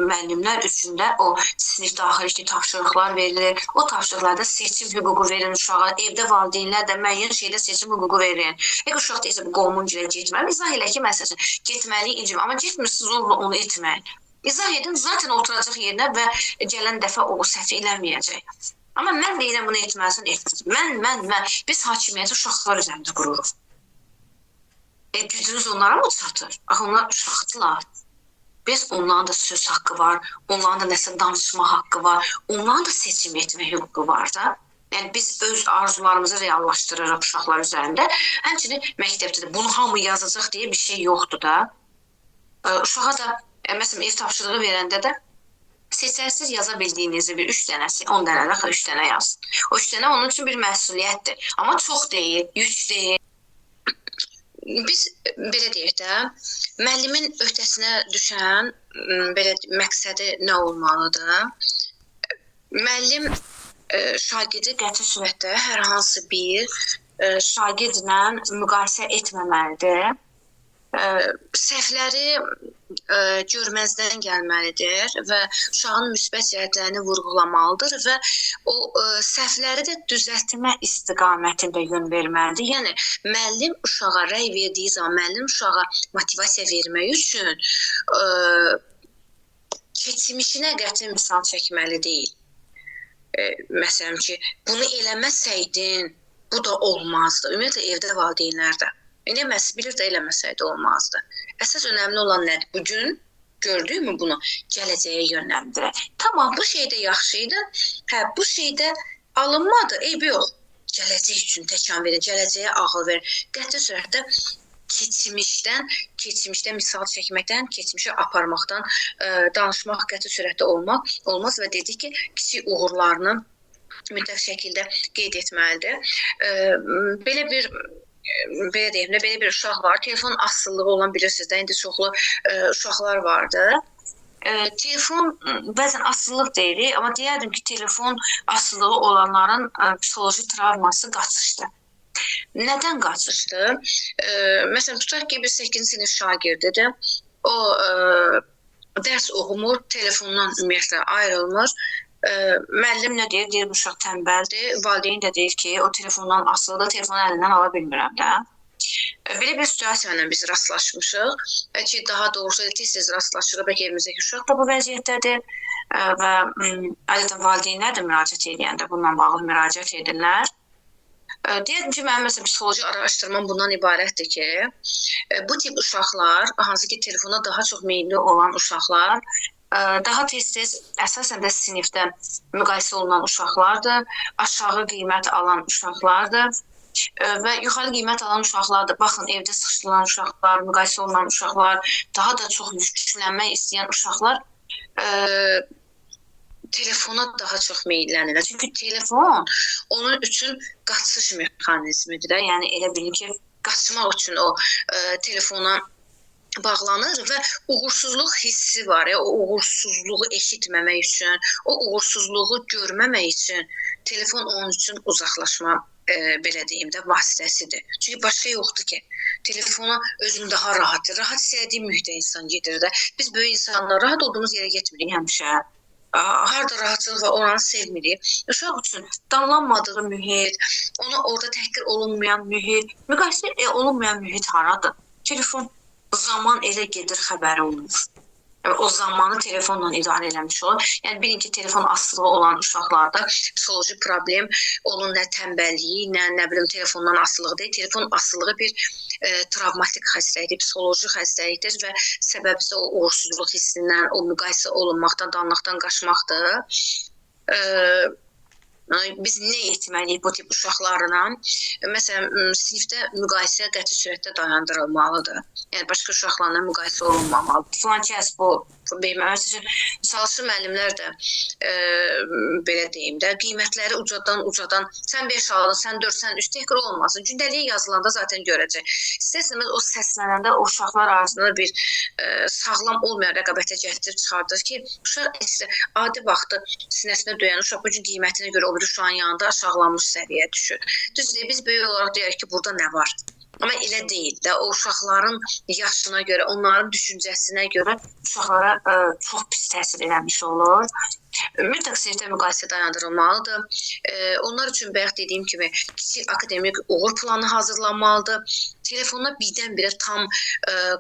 müəllimlər üçün də o sinif daxili tapşırıqlar verilir. O tapşırıqlarda seçim hüququ verin uşağa, evdə valideynlər də müəyyən şeydə seçim hüququ verin. Əgər uşaq deyirsə, bu qohumun gilə getməli, izah elə ki, məsəl üçün, getməli, incimə, amma getmirsiniz, zorla onu etməyin. İzah edin, zaten oturacaq yerinə və gələn dəfə o səhv eləməyəcək. Amma mən deyirəm, bunu etməlisən, etməlisən. Mən. Biz hakimiyyəti uşaqlar üzərində qururuq. Gücünüz onlara mı çatır? Axı, onlar uşaqdılar. Biz onların da söz haqqı var, onların da nəsə danışma haqqı var, onların da seçim etmə hüququ var da. Yəni, biz öz arzularımızı reallaşdırırıq uşaqlar üzərində. Həmçinin məktəbdə də bunu hamı yazacaq deyə bir şey yoxdur da. Uşağa da, məsələn, ev tapşırığı verəndə də seçərsiz yaza bildiyinizi bir 3 dənəsi, 10 dənə də 3 dənə yazsın. O 3 dənə onun üçün bir məsuliyyətdir. Amma çox deyil, yük deyil. Biz belə deyək də, müəllimin öhdəsinə düşən belə məqsədi nə olmalıdır? Müəllim şagirdi qəti surətdə hər hansı bir şagirdlə müqayisə etməməlidir. Səhvləri görməzdən gəlməlidir və uşağın müsbət cəhətlərini vurğulamalıdır və o səhvləri də düzəltmə istiqamətində yön verməlidir. Yəni müəllim uşağa rəy verdiyi zaman, müəllim uşağa motivasiya vermək üçün keçmişinə qəti misal çəkməli deyil. Məsələn ki, bunu eləməsəydin, bu da olmazdı. Ümumiyyətlə evdə valideynlər də eləməs, bilir də eləməsəydi olmazdı. Əsas önəmli olan nədir? Bugün gördüyümü bunu gələcəyə yönləndirək. Tamam, bu şeydə yaxşı idi. Hə, bu şeydə alınmadı. Eybi yox. Gələcək üçün təkan verin, gələcəyə ağıl verin. Qəti surətdə keçmişdə misal çəkməkdən, keçmişə aparmaqdan danışmaq qəti surətdə olmaz və dedik ki, kiçik uğurlarını mütləq şəkildə qeyd etməlidir. Belə bir belə deyim də, belə bir uşaq var. Telefon asılılığı olan bilirsiniz də, indi çoxlu uşaqlar vardı. Telefon bəzən asılılıq deyirik, amma deyərdim ki, telefon asılılığı olanların psixoloji travması qaçışdır. Nədən qaçışdır? Məsələn, tutaq ki, bir 8-ci sinif şagirdidir. O dərs oxumur, telefondan ümumiyyətlə ayrılmır. Müəllim nə deyir? Deyir, bu uşaq tənbəldir. Valideyn də deyir ki, o telefondan asılıdır, telefonu əlindən ala bilmirəm də. Belə bir situasiya ilə biz rastlaşmışıq ki, daha doğrusu tez-tez rastlaşırıq, bəlkə evimizdəki uşaq da bu vəziyyətdədir və adətən valideynlər də müraciət edəndə bununla bağlı müraciət edirlər. Deyərdim ki, mənim məsələn psixoloji araşdırmam bundan ibarətdir ki, bu tip uşaqlar, hansı ki telefona daha çox meyilli olan uşaqlar, daha tez-tez əsasən də sinifdə müqayisə olunan uşaqlardır, aşağı qiymət alan uşaqlardır və yuxarı qiymət alan uşaqlardır. Baxın, evdə sıxışdırılan uşaqlar, müqayisə olunan uşaqlar, daha da çox yüklənmək istəyən uşaqlar telefona daha çox meyillənirlər. Çünki telefon onun üçün qaçış mexanizmidir də. Yəni elə bilin ki, qaçmaq üçün o telefona bağlanır və uğursuzluq hissi var. O uğursuzluğu eşitməmək üçün, o uğursuzluğu görməmək üçün telefon onun üçün uzaqlaşma, belə deyim də, vasitəsidir. Çünki başqa yoxdur ki, telefona özünü daha rahat, rahat istədiyi mühitə insan gedir də. Biz böyük insanlar rahat olduğumuz yerə getmirik həmişə. Harada rahatçılıq var, oranı sevmirik. Uşaq üçün danlanmadığı mühit, ona orada təhqir olunmayan mühit, müqayisə olunmayan mühit haradır? Telefon zaman elə gedir, xəbəri olmur. Yəni, o zamanı telefonla idarə eləmiş olur. Yəni, bilin ki, telefon asılı olan uşaqlarda psixoloji problem onun nə tənbəlliyi, nə bilim, telefondan asılığı deyil. Telefon asılığı bir travmatik xəstəlikdir, psixoloji xəstəlikdir və səbəbi isə o uğursuzluq hissindən, o müqayisə olunmaqdan, danlıqdan qaçmaqdır. Biz nə etməliyik bu tip uşaqlarla? Məsələn, sinifdə müqayisə qəti surətdə dayandırılmalıdır. Yəni, başqa uşaqlarla müqayisə olunmamalıdır. Filan kəs bu, çalışır müəllimlər də, belə deyim də, qiymətləri ucadan, sən 5 aldın, sən 4, sən 3, təkrar olmasın. Gündəliyə yazılanda zaten görəcək. İstər-istəməz o səslənəndə o uşaqlar arasında bir sağlam olmayan rəqabətə gətirib çıxardır ki, uşaq adi vaxtı sinəsinə döyən uşaq bu gün qiymətinə görə o bir uşağın yanında aşağılanmış səviyyəyə düşür. Düzdür, biz böyük olaraq deyərik ki, burada nə var? Amma elə deyil də, o uşaqların yaşına görə, onların düşüncəsinə görə uşaqlara çox pis təsir eləmiş olur. Mütləq sinifdə müqayisə dayandırılmalıdır. Onlar üçün bayaq dediyim kimi kiçik akademik uğur planı hazırlanmalıdır. Telefona birdən-birə tam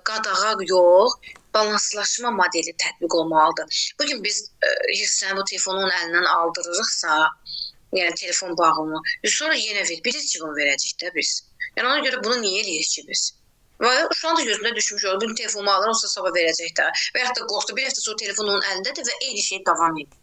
qadağa yox, balanslaşma modeli tətbiq olmalıdır. Bugün biz hirslənib bu telefonu onun əlindən aldırırıqsa, yəni telefon bağımlı, sonra yenə ver, bilirik ki, bunu verəcək də biz. Yəni ona görə bunu niyə eləyirik ki biz? Və uşağın da gözündə düşmüş olur. Bugün telefonumu alır, olsa sabah verəcək də. Və yaxud da qorxdu, bir həftə sonra telefon onun əlindədir və eyni şey davam edir.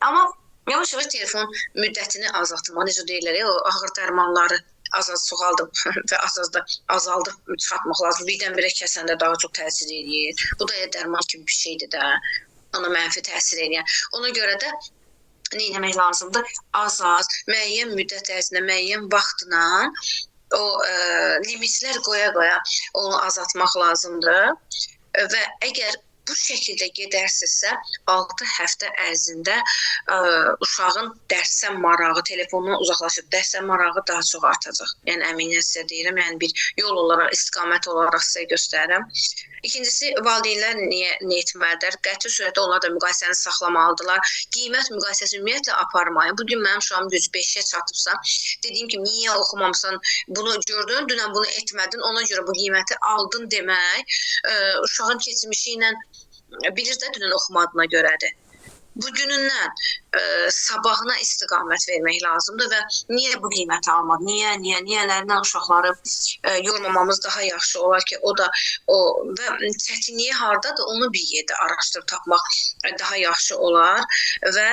Amma yavaş-yavaş telefon müddətini azaltmaq, necə deyirlər, o ağır dərmanları az-az çoxaldıb və az-az da azaldıb çıxartmaq lazım. Birdən-birə kəsəndə daha çox təsir eləyir. Bu da elə dərman kimi bir şeydir də, ona mənfi təsir eləyən. Ona görə də nə etmək lazımdır? Az-az, müəyyən müddət ərzində, müəyyən vaxtla o Limitlər qoya-qoya onu azaltmaq lazımdır. Və əgər bu şəkildə gedərsinizsə, 6 həftə ərzində uşağın dərsə marağı, telefondan uzaqlaşıb dərsə marağı daha çox artacaq. Yəni əminə sizə deyirəm, yəni bir yol olaraq, istiqamət olaraq sizə göstərirəm. İkincisi, valideynlər nə etməlidirlər? Qəti surətdə onlar da müqayisəni saxlamalıdırlar. Qiymət müqayisəsi ümumiyyətlə aparmayın. Bugün mənim uşağım gücü 5-ə çatıbsa, dediyim kimi niyə oxumamısan, bunu gördün, dünən bunu etmədin, ona görə bu qiyməti aldın demək, uşağın keçmişi ilə bilir də dünən oxumadığına görədir. Bugünündən sabahına istiqamət vermək lazımdır və niyə bu qiyməti almadı, niyələrindən uşaqları yormamamız daha yaxşı olar ki, o da o və çətinliyi hardadır, onu bir yerdə araşdırıb tapmaq daha yaxşı olar və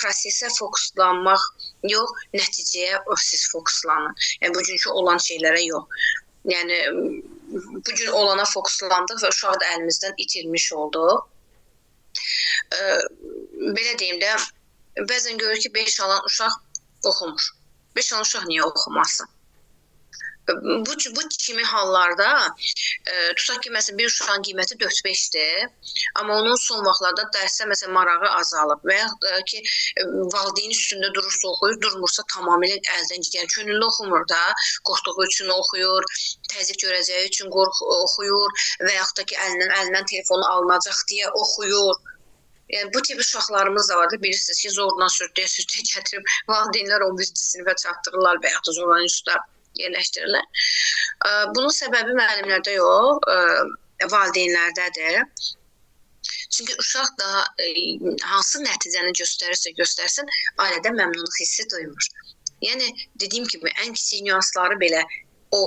prosesə fokuslanmaq yox, nəticəyə siz fokuslanın. Yəni bugünkü olan şeylərə yox. Yəni bugün olana fokuslandıq və uşağı da əlimizdən itirmiş olduq. Belə deyim də, bəzən görür ki, 5 alan uşaq oxumur. 5 alan uşaq niyə oxumasın? Bu kimi hallarda, tutaq ki, məsələn, bir uşağın qiyməti 4-5-dir, amma onun son vaxtlarda dərsə məsələn, marağı azalıb və yaxud ki, valideyn üstündə durursa oxuyur, durmursa tamamilə əldən gedir. Yəni, könüllü oxumur da, qorxduğu üçün oxuyur, təzyiq görəcəyi üçün oxuyur və yaxud da ki, əlindən telefonu alınacaq deyə oxuyur. Yəni, bu tip uşaqlarımız da vardır, bilirsiniz ki, zorla sürtəyə gətirib valideynlər 11-ci sinifə çatdırırlar və yaxud da zorla institutda yerləşdirirlər. Bunun səbəbi müəllimlərdə yox, valideynlərdədir. Çünki uşaq daha hansı nəticəni göstərirsə göstərsin, ailədə məmnunluq hissi duymur. Yəni, dediyim kimi, ən kiçik nüansları belə o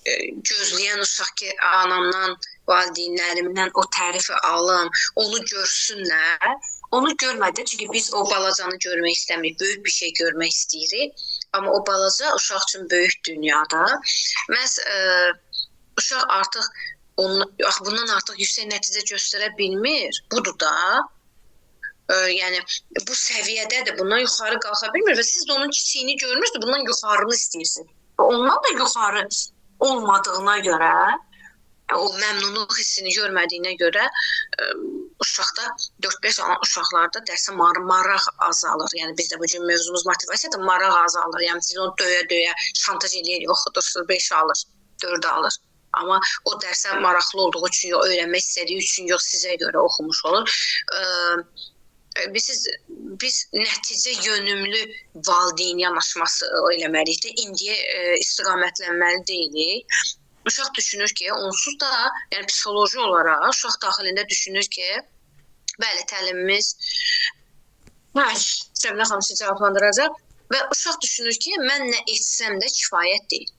gözləyən uşaq ki, anamdan, valideynlərimdən o tərifi alım, onu görsünlər. Onu görmədi, çünki biz o balacanı görmək istəmirik, böyük bir şey görmək istəyirik. Amma o balaca uşaq üçün böyük dünyadır. Məhz uşaq artıq bundan artıq yüksək nəticə göstərə bilmir. Budur da. Yəni bu səviyyədədir, bundan yuxarı qalxa bilmir və siz də onun kiçiyini görmürsünüz, bundan yuxarını istəyirsiniz. Ondan da yuxarı olmadığına görə, o məmnunluq hissini görmədiyinə görə uşaqda 4-5 alan uşaqlarda dərsə maraq azalır. Yəni bizdə bu gün mövzumuz motivasiyadır, maraq azalır. Yəni siz onu döyə-döyə şantaj eləyərək oxudursunuz, 5 alır, 4 alır. Amma o dərsə maraqlı olduğu üçün yox, öyrənmək istədiyi üçün yox, sizə görə oxumuş olur. Biz nəticə yönümlü valideyn yanaşması eləməliyik də, indiyə istiqamətlənməli deyilik. Uşaq düşünür ki, onsuz da, yəni psixoloji olaraq uşaq daxilində düşünür ki, bəli, təlimimiz, Səbinə xanım sizi cavablandıracaq və uşaq düşünür ki, mən nə etsəm də kifayət deyil.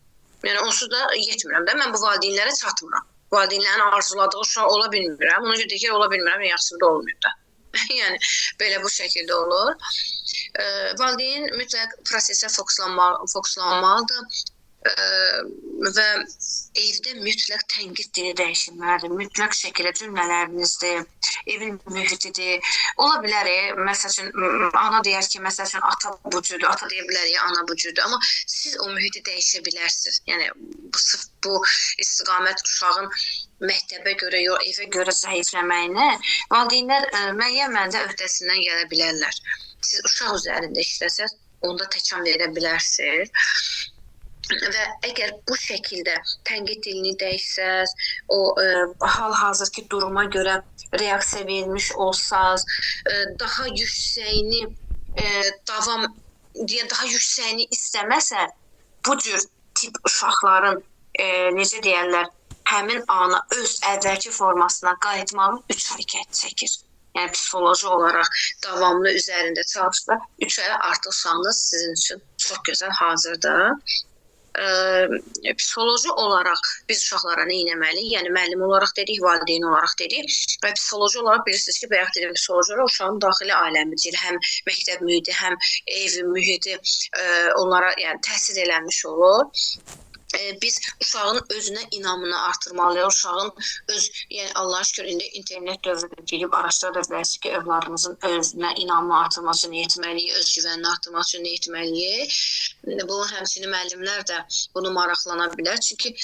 Yəni onsuz da yetmirəm də, mən bu valideynlərə çatmıram. Valideynlərin arzuladığı uşaq ola bilmirəm, ona görə deyir ki, ola bilmirəm, yaxşı da olmuyor da. Yəni belə bu şəkildə olur. Valideyn mütləq prosesə fokuslanmalıdır. Və evdə mütləq tənqid dili dəyişilməlidir, mütləq şəkildə cümlələrinizdir, evin mühitidir. Ola bilər, məsəl üçün, ana deyər ki, məsəl üçün, ata bu cürdür, ata deyə bilər, ana bu cürdür. Amma siz o mühiti dəyişə bilərsiniz. Yəni, sırf bu istiqamət uşağın məktəbə görə, yox, evə görə zəifləməyinə valideynlər müəyyən mənada öhdəsindən gələ bilərlər. Siz uşaq üzərində işləsəz, onda təkan verə bilərsiniz. Və əgər bu şəkildə tənqid dilini dəyişsəz, o hal-hazırki duruma görə reaksiya vermiş olsaz, daha yüksəyini davam, deyə daha yüksəyini istəməsə, bu cür tip uşaqların necə deyərlər, həmin ana öz əvvəlki formasına qayıtmağı 3 ay çəkir. Yəni psixoloji olaraq davamlı üzərində çalışsa, 3 aya artıq uşağınız sizin üçün çox gözəl hazırdır. Psixoloji olaraq biz uşaqlara nə etməliyik? Yəni müəllim olaraq dedik, valideyn olaraq dedik və psixoloji olaraq bilirsiniz ki, bayaq dedim, psixoloji olaraq uşağın daxili aləmidir. Həm məktəb mühiti, həm ev mühiti onlara yəni təsir eləmiş olur. Biz uşağın özünə inamını artırmalıyıq. Uşağın öz, yəni Allah'a şükür indi internet dövründə girib araşdıra da bilərsiniz ki, övladımızın özünə inamını artırmaq üçün nə etməliyik, özgüvənini artırmaq üçün nə etməliyik. Bu həmçinin müəllimlər də bunu maraqlana bilər. Çünki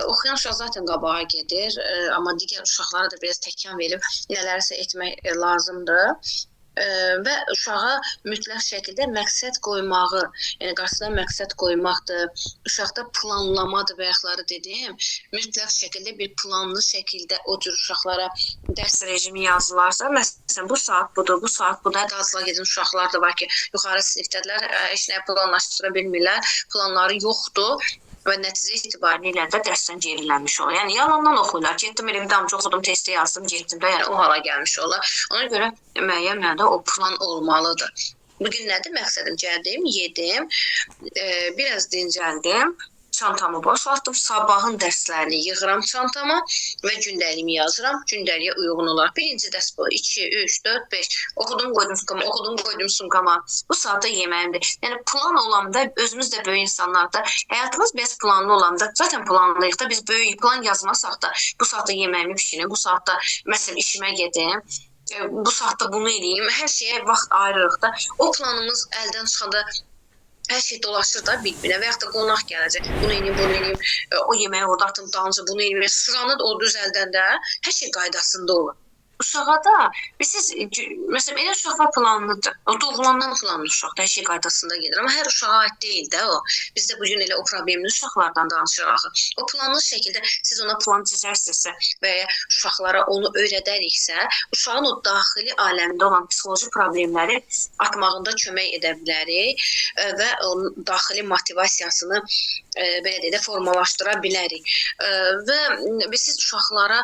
oxuyan uşaq zaten qabağa gedir, amma digər uşaqlara da biraz təkan verib nələrisə etmək lazımdır. Və uşağa mütləq şəkildə məqsəd qoymağı, yəni qarşısına məqsəd qoymaqdır, uşaqda planlamadır, bayaqları dedim, mütləq şəkildə bir planlı şəkildə o cür uşaqlara dərs rejimi yazılarsa, məsələn, bu saat budur, bu saat budur, hətta azla gedən uşaqlar da var ki, yuxarı sinifdədirlər, heç nə planlaşdıra bilmirlər, planları yoxdur və nəticə itibarilə də dərsdən gerilənmiş olur. Yəni, yalandan oxuyurlar. Getdim, elə bir damcı oxudum, testi yazdım, getdim də, yəni o hala gəlmiş olur. Ona görə müəyyən mənada o plan olmalıdır. Bugün nədir məqsədim? Gəldim, yedim, biraz dincəldim, çantamı boşaltdım, sabahın dərslərini yığıram çantama və gündəliyimi yazıram. Gündəliyə uyğun olaraq. Birinci dərs bu, 2, 3, 4, 5. Oxudum, qoydum sumkama, oxudum, qoydum sumkama. Bu saatda yeməyimdir. Yəni, plan olanda, özümüz də böyük insanlarda, həyatımız biraz planlı olanda, zaten planlıyıq da, biz böyük plan yazmasaq da, bu saatda yeməyimi pişirim, bu saatda, məsələn, işimə gedim, bu saatda bunu eləyim, hər şeyə vaxt ayırırıq da. O planımız əldən çıxanda hər şey dolaşır da bir-birinə və yaxud da qonaq gələcək. Bunu eləyim, bunu eləyim, o yeməyi orada atım, dalınca bunu eləyim. Sıranı da o düzəldəndə hər şey qaydasında olur. Uşağa da, bilirsiniz, məsələn, elə uşaq var planlıdır. O doğulandan planlı uşaqdır, hər şey qaydasında gedir. Amma hər uşağa aid deyil də o. Biz də bugün elə o problemli uşaqlardan danışırıq axı. O planlı şəkildə siz ona plan çizərsinizsə və ya uşaqlara onu öyrədəriksə, uşağın o daxili aləmdə olan psixoloji problemləri atmağında kömək edə bilərik və onun daxili motivasiyasını belə deyək də formalaşdıra bilərik. Və bilirsiniz, uşaqlara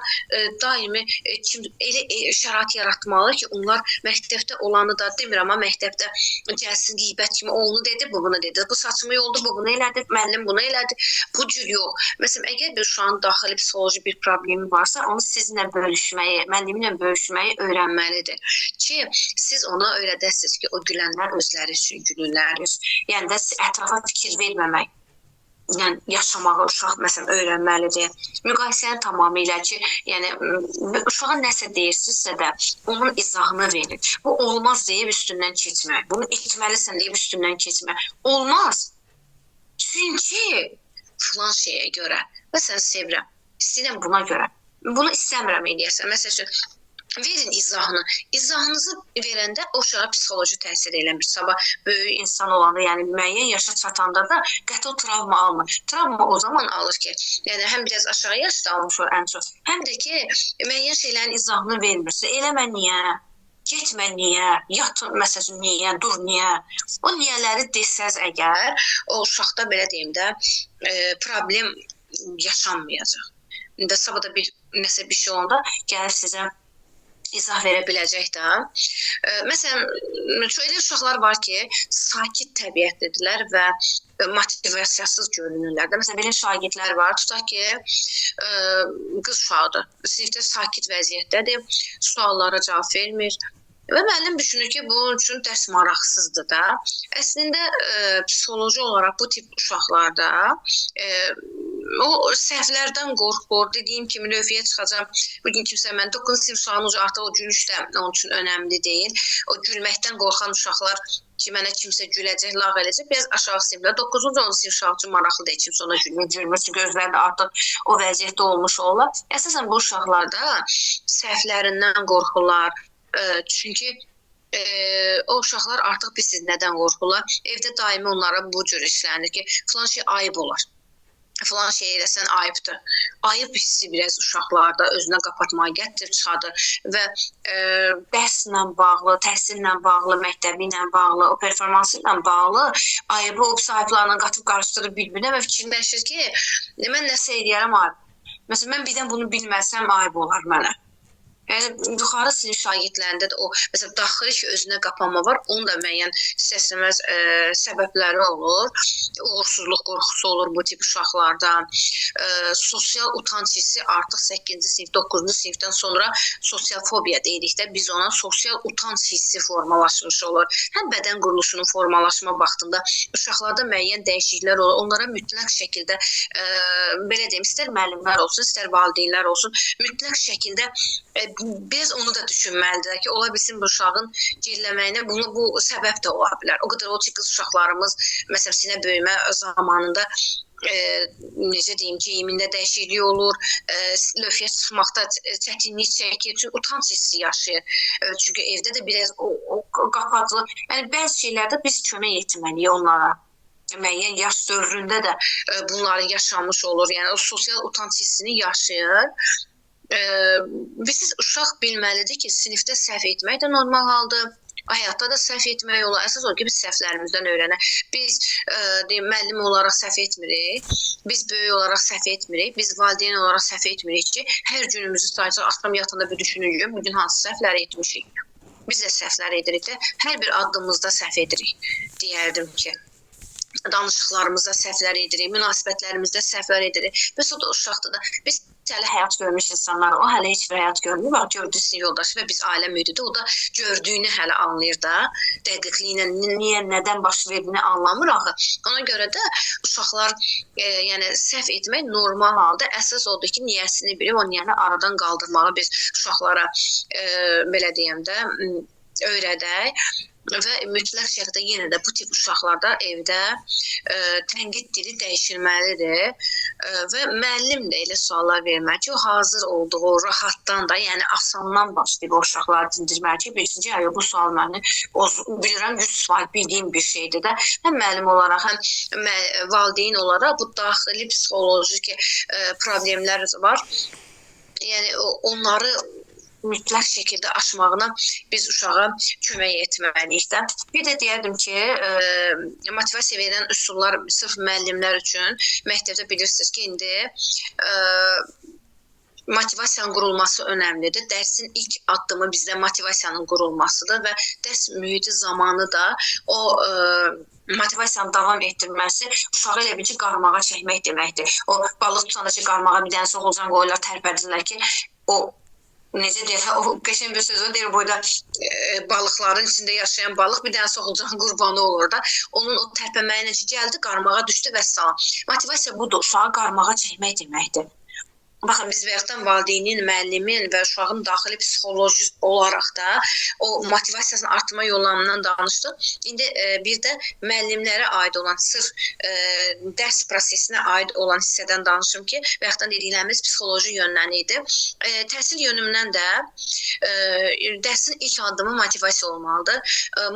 daimi kim elə şərait yaratmalı ki, onlar məktəbdə olanı da demirəm, amma məktəbdə gəlsin qeybət kimi, o onu dedi, bu bunu dedi, bu saçımı yoldu, bu bunu elədi, müəllim bunu elədi. Bu cür yox. Məsələn, əgər bir uşağın daxili psixoloji bir problemi varsa, onu sizinlə bölüşməyi, müəlliminlə bölüşməyi öyrənməlidir ki, siz ona öyrədəsiniz ki, o gülənlər özləri üçün gülürlər. Yəni də ətrafa fikir verməmək. Yəni, yaşamağı uşaq, məsələn, öyrənməlidir. Müqayisəni tamamilə ki, yəni, uşağa nəsə deyirsinizsə də, onun izahını verin. Bu, olmaz deyib üstündən keçmək. Bunu etməlisən deyib üstündən keçmək. Olmaz. Çünki filan şeyə görə. Məsələn, sevirəm. İstəyirəm buna görə. Bunu istəmirəm eləyəsən. Məsəl üçün, verin izahını. İzahınızı verəndə o uşağa psixoloji təsir eləmir. Sabah böyük insan olanda, yəni müəyyən yaşa çatanda da qəti o travma almır. Travma o zaman alır ki, yəni həm biraz aşağı yaşda almış olur ən çox, həm də ki, müəyyən şeylərin izahını vermirsə, eləmə niyə, getmə niyə, yat məsəl üçün niyə, dur niyə. O niyələri desəz əgər, o uşaqda belə deyim də, problem yaşanmayacaq. İndi sabah da bir nəsə bir şey olanda gəlir sizə izah verə biləcək də. Məsələn, çox elə uşaqlar var ki, sakit təbiətlidirlər və motivasiyasız görünürlər də. Məsələn, belə şagirdlər var, tutaq ki, qız uşağıdır, sinifdə sakit vəziyyətdədir, suallara cavab vermir və müəllim düşünür ki, bunun üçün dərs maraqsızdır da. Əslində, psixoloji olaraq bu tip uşaqlarda o səhvlərdən qorxur, dediyim kimi lövhəyə çıxacam, bugün kimsə mən 9-cu sinif uşağının artıq o gülüş də onun üçün önəmli deyil. O gülməkdən qorxan uşaqlar ki, mənə kimsə güləcək, lağ eləyəcək, biraz aşağı siniflər, 9-cu, 10-cu sinif uşağı üçün maraqlı deyil, kimsə ona gülmür, gülmür, çünki özləri də artıq o vəziyyətdə olmuş olurlar. Əsasən bu uşaqlarda səhvlərindən qorxurlar, çünki o uşaqlar artıq bilirsiniz nədən qorxurlar. Evdə daimi onlara bu cür işlənir ki, filan şey ayıb olar. Filan şey eləsən ayıbdır. Ayıb hissi biraz uşaqlarda özünə qapatmağa gətirib çıxardır və dərslə bağlı, təhsillə bağlı, məktəbi ilə bağlı, o performansı ilə bağlı ayıbı o sahiblərlə qatıb qarışdırır bir-birinə və fikirləşir ki, mən nəsə eləyərəm ayıb. Məsələn, mən birdən bunu bilməsəm ayıb olar mənə. Yəni yuxarı sinif şagirdlərində də o məsələn daxili ki özünə qapanma var, onun da müəyyən istər-istəməz səbəbləri olur. Uğursuzluq qorxusu olur bu tip uşaqlarda. Sosial utanc hissi artıq 8-ci sinif, 9-cu sinifdən sonra sosial fobiya deyirik də biz ona sosial utanc hissi formalaşmış olur. Həm bədən quruluşunun formalaşma vaxtında uşaqlarda müəyyən dəyişikliklər olur. Onlara mütləq şəkildə belə deyim, istər müəllimlər olsun, istər valideynlər olsun, mütləq şəkildə biraz onu da düşünməlidirlər ki, ola bilsin bu uşağın geriləməyinə bu səbəb də ola bilər. O qədər o ki, qız uşaqlarımız məsələn sinə böyümə zamanında necə deyim, geyimində dəyişiklik olur, lövhəyə çıxmaqda çətinlik çəkir, çünki utanc hissi yaşayır. Çünki evdə də biraz o qapatılı. Yəni bəzi şeylərdə biz kömək etməliyik onlara. Müəyyən yaş dövründə də bunları yaşamış olur. Yəni o sosial utanc hissini yaşayır. Bilirsiniz, uşaq bilməlidir ki, sinifdə səhv etmək də normal haldır. Həyatda da səhv etmək olar. Əsas odur ki, biz səhvlərimizdən öyrənək. Biz deyim, müəllim olaraq səhv etmirik, biz böyük olaraq səhv etmirik, biz valideyn olaraq səhv etmirik ki, hər günümüzü sayacaq, axşam yatanda bir düşünürük, bugün hansı səhvləri etmişik. Biz də səhvlər edirik də, hər bir addımımızda səhv edirik, deyərdim ki. Danışıqlarımızda səhvlər edirik, münasibətlərimizdə səhvlər edirik. Bəs o da uşaqdır da. Biz hələ həyat görmüş insanlar, o hələ heç bir həyat görmür. Bax, gördüyü sinif yoldaşı və biz ailə mühitidir. O da gördüyünü hələ anlayır da, dəqiqliklə niyə, nədən baş verdiyini anlamır axı. Ona görə də uşaqlar, yəni səhv etmək normal halda. Əsas odur ki, niyəsini bilib, o niyəni aradan qaldırmağı biz uşaqlara, belə deyəm də, öyrədək. Və mütləq şəkildə yenə də bu tip uşaqlarda evdə tənqid dili dəyişilməlidir və müəllim də elə suallar verməli ki, o hazır olduğu rahatdan da, yəni asandan başlayıb o uşaqları dindirməli ki, bilsin ki, bu sual məni bilirəm, 100% bildiyim bir şeydir də. Həm müəllim olaraq, həm valideyn olaraq bu daxili psixoloji problemlər var. Yəni onları mütləq şəkildə aşmağına biz uşağa kömək etməliyik də. Bir də deyərdim ki, motivasiya verən üsullar sırf müəllimlər üçün məktəbdə bilirsiniz ki, indi motivasiyanın qurulması önəmlidir. Dərsin ilk addımı bizdə motivasiyanın qurulmasıdır və dərs mühiti zamanı da o motivasiyanı davam etdirməsi uşağı elə bil ki, qarmağa çəkmək deməkdir. O balıq tutanda ki, qarmağa bir dənə soxulcan qoyurlar, tərpədirlər ki, o necə deyək, o qəşəng bir söz var, deyir, boyda balıqların içində yaşayan balıq bir dənə soxulcan qurbanı olur da. Onun o tərpənməyi ilə ki, gəldi, qarmağa düşdü və salam. Motivasiya budur, uşağı qarmağa çəkmək deməkdir. Baxın, biz bayaqdan valideynin, müəllimin və uşağın daxili psixoloji olaraq da o motivasiyasını artırma yollarından danışdıq. İndi bir də müəllimlərə aid olan, sırf dərs prosesinə aid olan hissədən danışım ki, bayaqdan dediklərimiz psixoloji yöndən idi. Təhsil yönümdən də dərsin ilk addımı motivasiya olmalıdır.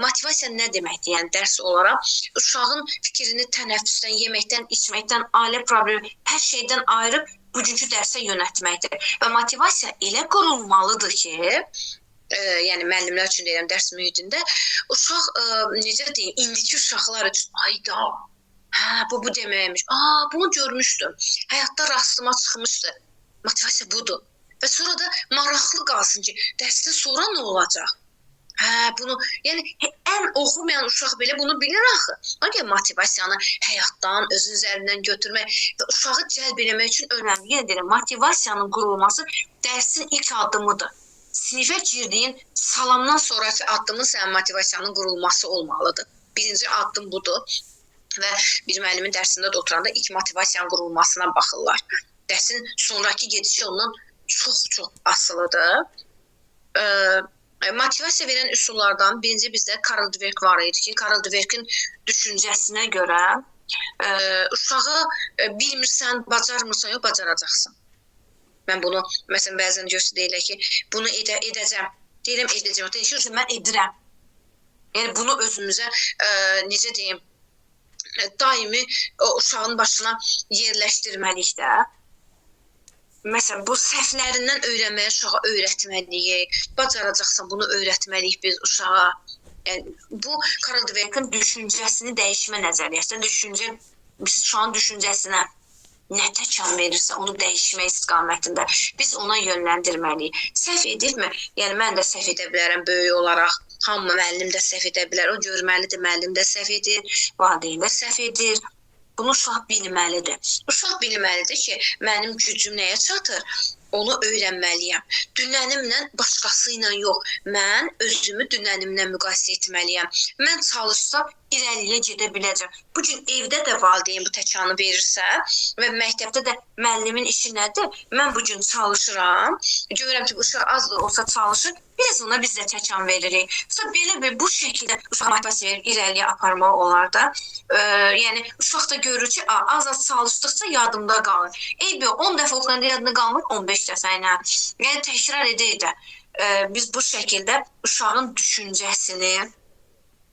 Motivasiya nə deməkdir? Yəni dərs olaraq uşağın fikrini tənəffüsdən, yeməkdən, içməkdən, ailə problemi, hər şeydən ayırıb bugünkü dərsə yönəltməkdir. Və motivasiya elə qurulmalıdır ki, yəni müəllimlər üçün deyirəm dərs mühitində, uşaq, necə deyim, indiki uşaqlar üçün, ayda, hə, bu deməkmiş, bunu görmüşdüm, həyatda rastıma çıxmışdı. Motivasiya budur. Və sonra da maraqlı qalsın ki, dərsdən sonra nə olacaq? Hə, bunu, yəni ən oxumayan uşaq belə bunu bilir axı. Ona görə motivasiyanı həyatdan, özün üzərindən götürmək və uşağı cəlb eləmək üçün önəmli. Yenə deyirəm, motivasiyanın qurulması dərsin ilk addımıdır. Sinifə girdiyin salamdan sonraki addımın sənin motivasiyanın qurulması olmalıdır. Birinci addım budur və bir müəllimin dərsində də oturanda ilk motivasiyanın qurulmasına baxırlar. Dərsin sonraki gedişi ondan çox-çox asılıdır. Motivasiya verən üsullardan birinci bizdə Carol Dweck var idi ki, Carol Dweck'in düşüncəsinə görə uşağı bilmirsən, bacarmırsan, yox, bacaracaqsan. Mən bunu, məsələn, bəzən görsə deyirlər ki, bunu edəcəm, deyirəm, edəcəm, deyirəm ki, mən edirəm. Yəni, bunu özümüzə, necə deyim, daimi o uşağın başına yerləşdirməliyik də. Məsələn, bu səhvlərindən öyrənməyə uşağa öyrətməliyik. Bacaracaqsan, bunu öyrətməliyik biz uşağa. Yəni, bu, Carol Dweck'in düşüncəsini dəyişmə nəzəriyyəsi, düşüncə, biz uşağın düşüncəsinə Nə təkan verirsə, onu dəyişmək istiqamətində biz ona yönləndirməliyik. Səhv edirmi? Yəni, mən də səhv edə bilərəm böyük olaraq. Hamı müəllim də səhv edə bilər. O görməlidir, müəllim də səhv edir, valideyn də səhv edir. Bunu uşaq bilməlidir. Uşaq bilməlidir ki, mənim gücüm nəyə çatır? Onu öyrənməliyəm. Dünənimlə başqası ilə yox. Mən özümü dünənimlə müqayisə etməliyəm. Mən çalışsam irəliyə gedə biləcəm. Bu gün evdə də valideyn bu təkanı verirsə və məktəbdə də müəllimin işi nədir? Mən bu gün çalışıram. Görürəm ki, uşaq az da olsa çalışır. Biraz ona biz də təkan veririk. Sonra belə bir bu şəkildə uşağa motivasiya verib irəliyə aparmaq olar da. Yəni uşaq da görür ki, az-az çalışdıqca yadımda qalır. Eybi 10 dəfə oxuyanda yadında qalmır, 15 dəfə ilə. Yəni təkrar edir də. Biz bu şəkildə uşağın düşüncəsini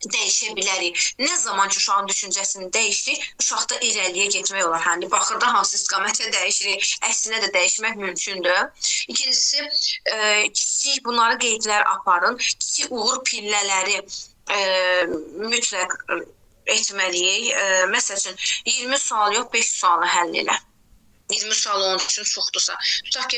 dəyişə bilərik. Nə zaman ki uşağın düşüncəsini dəyişdik, uşaqda irəliyə getmək olar. Hani baxırda hansı istiqamətə dəyişirik, əksinə də dəyişmək mümkündür. İkincisi, kiçik bunları qeydlər aparın. Kiçik uğur pillələri mütləq etməliyik. Məsəl üçün, 20 sual yox, 5 sualı həll elə. 20 sual onun üçün çoxdursa. Tutaq ki,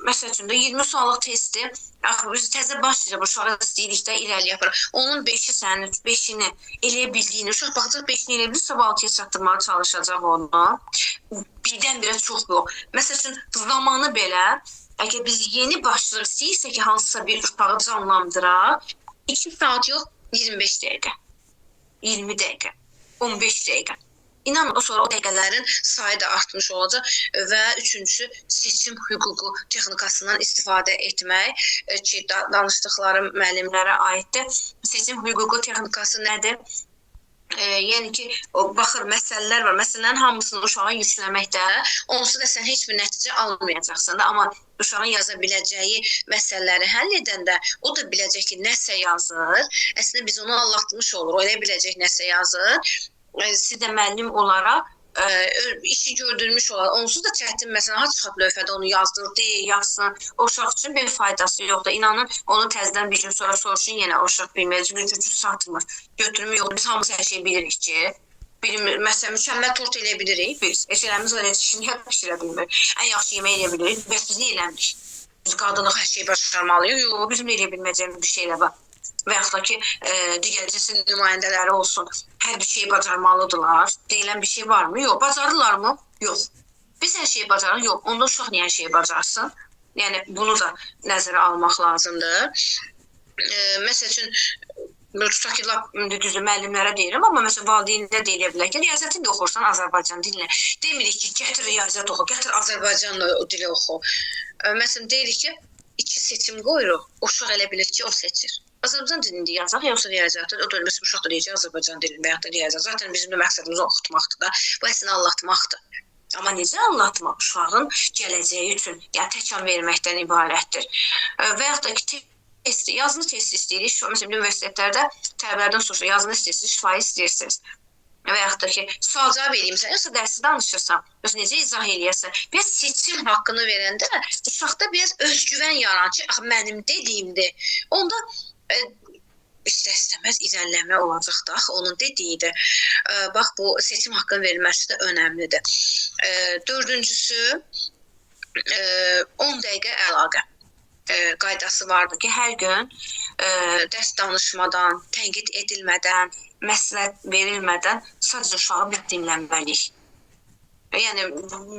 məsəl üçün də 20 suallıq testi, axı biz təzə başlayırıq, uşağı istəyirik də irəli yapırıq. Onun 5-i sənin, 5-ini eləyə bildiyini, uşaq baxacaq 5-ini eləyə bilirsə, 6-ya çatdırmağa çalışacaq onu. Birdən-birə çox yox. Məsəl üçün, zamanı belə, əgər biz yeni başlayırıq, istəyirsə ki, hansısa bir uşağı canlandıraq, 2 saat yox, 25 dəqiqə, 20 dəqiqə, 15 dəqiqə. İnanın, o sonra o dəqiqələrin sayı da artmış olacaq və üçüncüsü seçim hüququ texnikasından istifadə etmək ki, danışdıqlarım müəllimlərə aiddir. Seçim hüququ texnikası nədir? Yəni ki, baxır, məsələlər var. Məsələlərin hamısını uşağa yükləməkdə, onsuz da sən heç bir nəticə almayacaqsan da, amma uşağın yaza biləcəyi məsələləri həll edəndə o da biləcək ki, nəsə yazır. Əslində biz onu anlatmış olur, o elə biləcək nəsə yazır. Siz də müəllim olaraq işi gördürmüş olar. Onsuz da çətin məsələn, ha çıxıb lövhədə onu yazdır, deyir, yazsın. O uşaq üçün bir faydası yoxdur. İnanın, onu təzədən bir gün sonra soruşun, yenə o uşaq bilməyəcək. Çünki gücü çatmır, götürümü yoxdur. Biz hamımız hər şeyi bilirik ki, məsələn, mükəmməl tort eləyə bilirik biz. Heç eləmiz var, heç niyə bişirə bilmirik. Ən yaxşı yemək eləyə bilirik. Bəs biz niyə eləmirik? Biz qadınlıq hər şeyi başarmalıyıq. Yox, bizim də eləyə bilməyəcəyimiz bir şeylər var. Və yaxud da ki, digər cinsin nümayəndələri olsun, hər bir şeyi bacarmalıdırlar. Deyilən bir şey varmı? Yox. Bacarırlarmı? Yox. Biz hər şeyi bacarırıq? Yox. Onda uşaq niyə hər şeyi bacarsın? Yəni, bunu da nəzərə almaq lazımdır. Məsəl üçün, tutaq ki, lap düzdür, müəllimlərə deyirəm, amma məsələn, valideynlərə də eləyə bilər ki, riyaziyyatı da oxursan Azərbaycan dilinə. Demirik ki, gətir riyaziyyat oxu, gətir Azərbaycan dili oxu. Məsələn, deyirik ki, 2 seçim qoyuruq, uşaq elə bilir ki, o seçir. Azərbaycan dilində yazaq, yoxsa riyaziyyatı, o da məsələn, uşaq da deyəcək Azərbaycan dilində və yaxud da riyaziyyat. Zaten bizim də məqsədimiz oxutmaqdır da, bu əslində anlatmaqdır. Amma necə anlatmaq? Uşağın gələcəyi üçün, yəni təkan verməkdən ibarətdir. Və yaxud da ki, testi, yazılı test istəyirik. Məsələn, universitetlərdə tələbələrdən soruşur, yazılı testi şifahi istəyirsiniz. Və yaxud da ki, sual cavab eləyimsən, yoxsa dərsi danışırsan, yoxsa necə izah eləyəsən. Biraz seçim haqqını verəndə uşaqda biraz özgüvən yaranır ki, axı mənim dediyimdir. Onda istər-istəməz irəliləmə olacaq da, axı onun dediyidir. Bax, bu seçim haqqının verilməsi də önəmlidir. Dördüncüsü, 10 dəqiqə əlaqə qaydası vardır ki, hər gün dərs danışmadan, tənqid edilmədən, məsləhət verilmədən sadəcə uşağı bir dinlənməliyik. Yəni,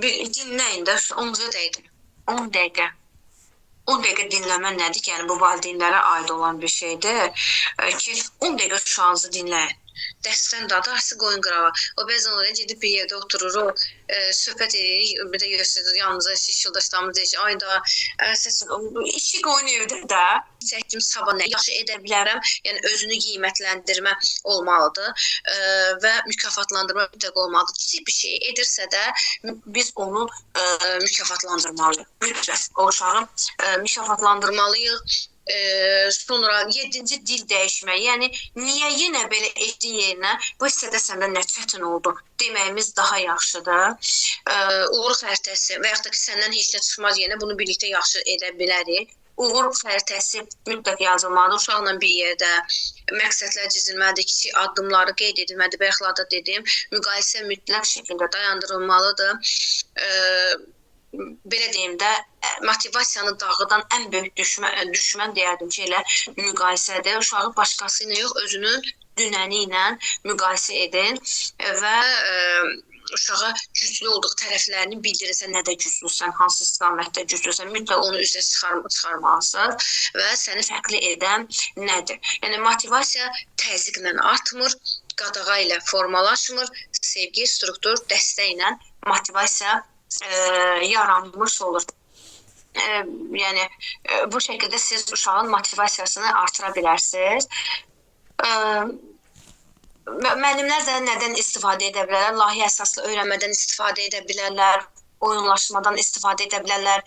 dinləyin də 10 dəqiqə, 10 dəqiqə. 10 dəqiqə dinləmə nədir ki, yəni bu valideynlərə aid olan bir şeydir ki, 10 dəqiqə uşağınızı dinləyin. Dərsdən də dərsi qoyun qırağa. O bəzən oraya gedib bir yerdə otururuq, söhbət edirik, bir də göstərir yanımıza iş yoldaşlarımız deyir ki, ay da, işi qoyun evdə də, çəkdim sabah nə yaxşı edə bilərəm, yəni özünü qiymətləndirmə olmalıdır və mükafatlandırma mütləq olmalıdır. Kiçik bir şey edirsə də biz onu mükafatlandırmalıyıq. Mütləq o uşağı mükafatlandırmalıyıq. Sonra 7-ci dil dəyişmə, yəni niyə yenə belə etdiyin yerinə bu hissədə səndə nə çətin oldu deməyimiz daha yaxşıdır. Uğur xəritəsi və yaxud da ki, səndən heç nə çıxmaz yerinə bunu birlikdə yaxşı edə bilərik. Uğur xəritəsi mütləq yazılmalıdır. Uşaqla bir yerdə məqsədlər cizilməlidir, kiçik addımları qeyd edilməlidir. Bayaqlarda dedim, müqayisə mütləq şəkildə dayandırılmalıdır. Belə deyim də, motivasiyanı dağıdan ən böyük düşmən deyərdim ki, elə müqayisədir. Uşağı başqası ilə yox, özünün dünəni ilə müqayisə edin və uşağa güclü olduğu tərəflərini bildirirsən, nədə güclüsən, hansı istiqamətdə güclüsən, mütləq onu üzə çıxarmalısınız və səni fərqli edən nədir? Yəni, motivasiya təzyiqlə artmır, qadağa ilə formalaşmır, sevgi, struktur, dəstəklə motivasiya yaranmış olur. Yəni, bu şəkildə siz uşağın motivasiyasını artıra bilərsiniz. Müəllimlər də nədən istifadə edə bilərlər? Layihə əsaslı öyrənmədən istifadə edə bilərlər, oyunlaşmadan istifadə edə bilərlər,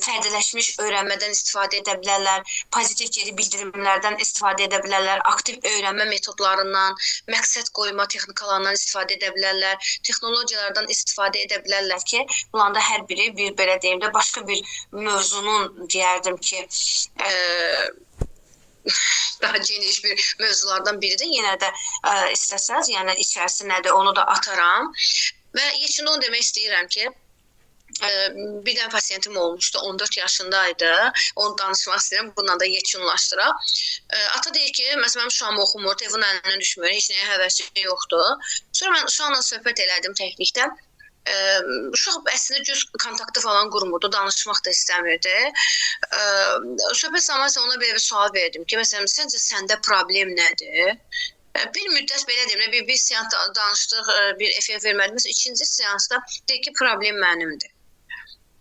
fərdiləşmiş öyrənmədən istifadə edə bilərlər, pozitiv geri bildirimlərdən istifadə edə bilərlər, aktiv öyrənmə metodlarından, məqsəd qoyma texnikalarından istifadə edə bilərlər, texnologiyalardan istifadə edə bilərlər ki, bunların da hər biri bir, belə deyim də, başqa bir mövzunun deyərdim ki, daha geniş bir mövzulardan biridir. Yenə də istəsəniz, yəni içərisi nədir, onu da ataram. Və yekunda onu demək istəyirəm ki, bir dənə pasiyentim olmuşdu, 14 yaşındaydı. Onu danışmaq istəyirəm, bununla da yekunlaşdıraq. Ata deyir ki, məsələn, mənim uşağım oxumur, telefonun əlindən düşmür, heç nəyə həvəsi yoxdur. Sonra mən uşaqla söhbət elədim təklikdə. Uşaq əslində göz kontaktı falan qurmurdu, danışmaq da istəmirdi. Söhbət zamanı isə ona belə bir sual verdim ki, məsələn, səncə səndə problem nədir? Bir müddət belə deyim, bir seans danışdıq, bir effekt vermədi. Məsələn, ikinci seansda deyir ki, problem mənimdir.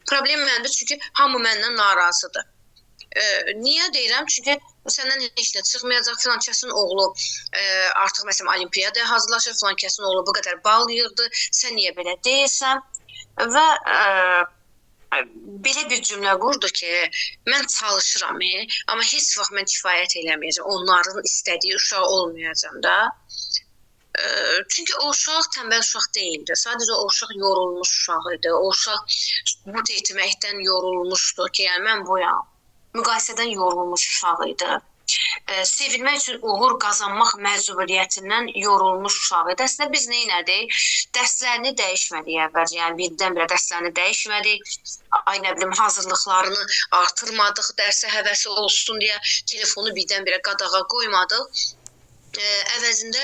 Problem mənimdir, çünki hamı məndən narazıdır. Niyə deyirəm? Çünki səndən heç nə çıxmayacaq, filan kəsin oğlu artıq məsələn olimpiyadaya hazırlaşır, filan kəsin oğlu bu qədər bal yığdı, sən niyə belə deyirsən? Və belə bir cümlə qurdu ki, mən çalışıram, amma heç vaxt mən kifayət eləməyəcəm, onların istədiyi uşaq olmayacam da. Çünki o uşaq tənbəl uşaq deyildi. Sadəcə o uşaq yorulmuş uşaq idi. O uşaq sübut etməkdən yorulmuşdu ki, yəni mən buyam. Müqayisədən yorulmuş uşaq idi. Sevilmək üçün uğur qazanmaq məcburiyyətindən yorulmuş uşaq idi. Əslində biz nə elədik? Dərslərini dəyişmədik əvvəlcə. Yəni birdən-birə dərslərini dəyişmədik. Ay nə bilim, hazırlıqlarını artırmadıq, dərsə həvəsi olsun deyə telefonu birdən-birə qadağa qoymadıq. Əvəzində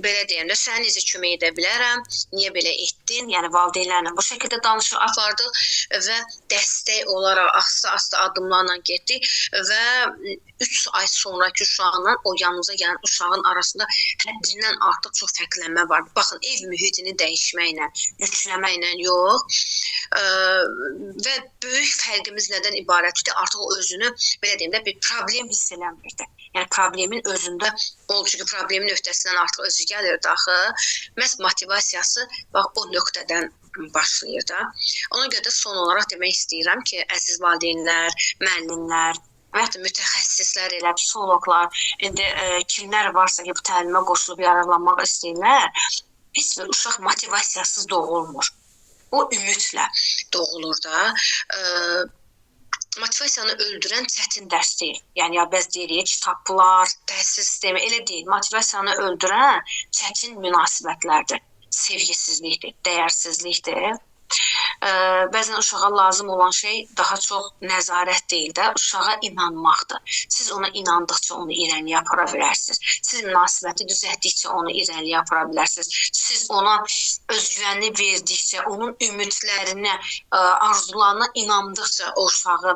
belə deyəm də, sənə necə kömək edə bilərəm, niyə belə etdin? Yəni valideynlərlə bu şəkildə danışıq apardıq və dəstək olaraq asta-asta addımlarla getdik və 3 ay sonrakı uşağla o yanımıza gələn uşağın arasında həddindən artıq çox fərqlənmə var. Baxın, ev mühitini dəyişməklə, yükləməklə yox. Və böyük fərqimiz nədən ibarətdir? Artıq o özünü, belə deyim də, bir problem hiss eləmirdi. Yəni problemin özündə oldu, çünki problemin öhdəsindən artıq özü gəlirdi axı. Məhz motivasiyası bax o nöqtədən başlayır da. Ona görə də son olaraq demək istəyirəm ki, əziz valideynlər, müəllimlər və ya da mütəxəssislər, elə psixoloqlar, indi kimlər varsa ki, bu təlimə qoşulub yararlanmaq istəyirlər, heç bir uşaq motivasiyasız doğulmur. O ümidlə doğulur da. Motivasiyanı öldürən çətin dərs deyil. Yəni, ya bəz deyirik, kitablar, təhsil sistemi elə deyil. Motivasiyanı öldürən çətin münasibətlərdir, sevgisizlikdir, dəyərsizlikdir. Bəzən uşağa lazım olan şey daha çox nəzarət deyil də, uşağa inanmaqdır. Siz ona inandıqca onu irəliyə apara bilərsiniz. Siz münasibəti düzəltdikcə onu irəliyə apara bilərsiniz. Siz ona özgüvənini verdikcə, onun ümidlərinə, arzularına inandıqca o uşağı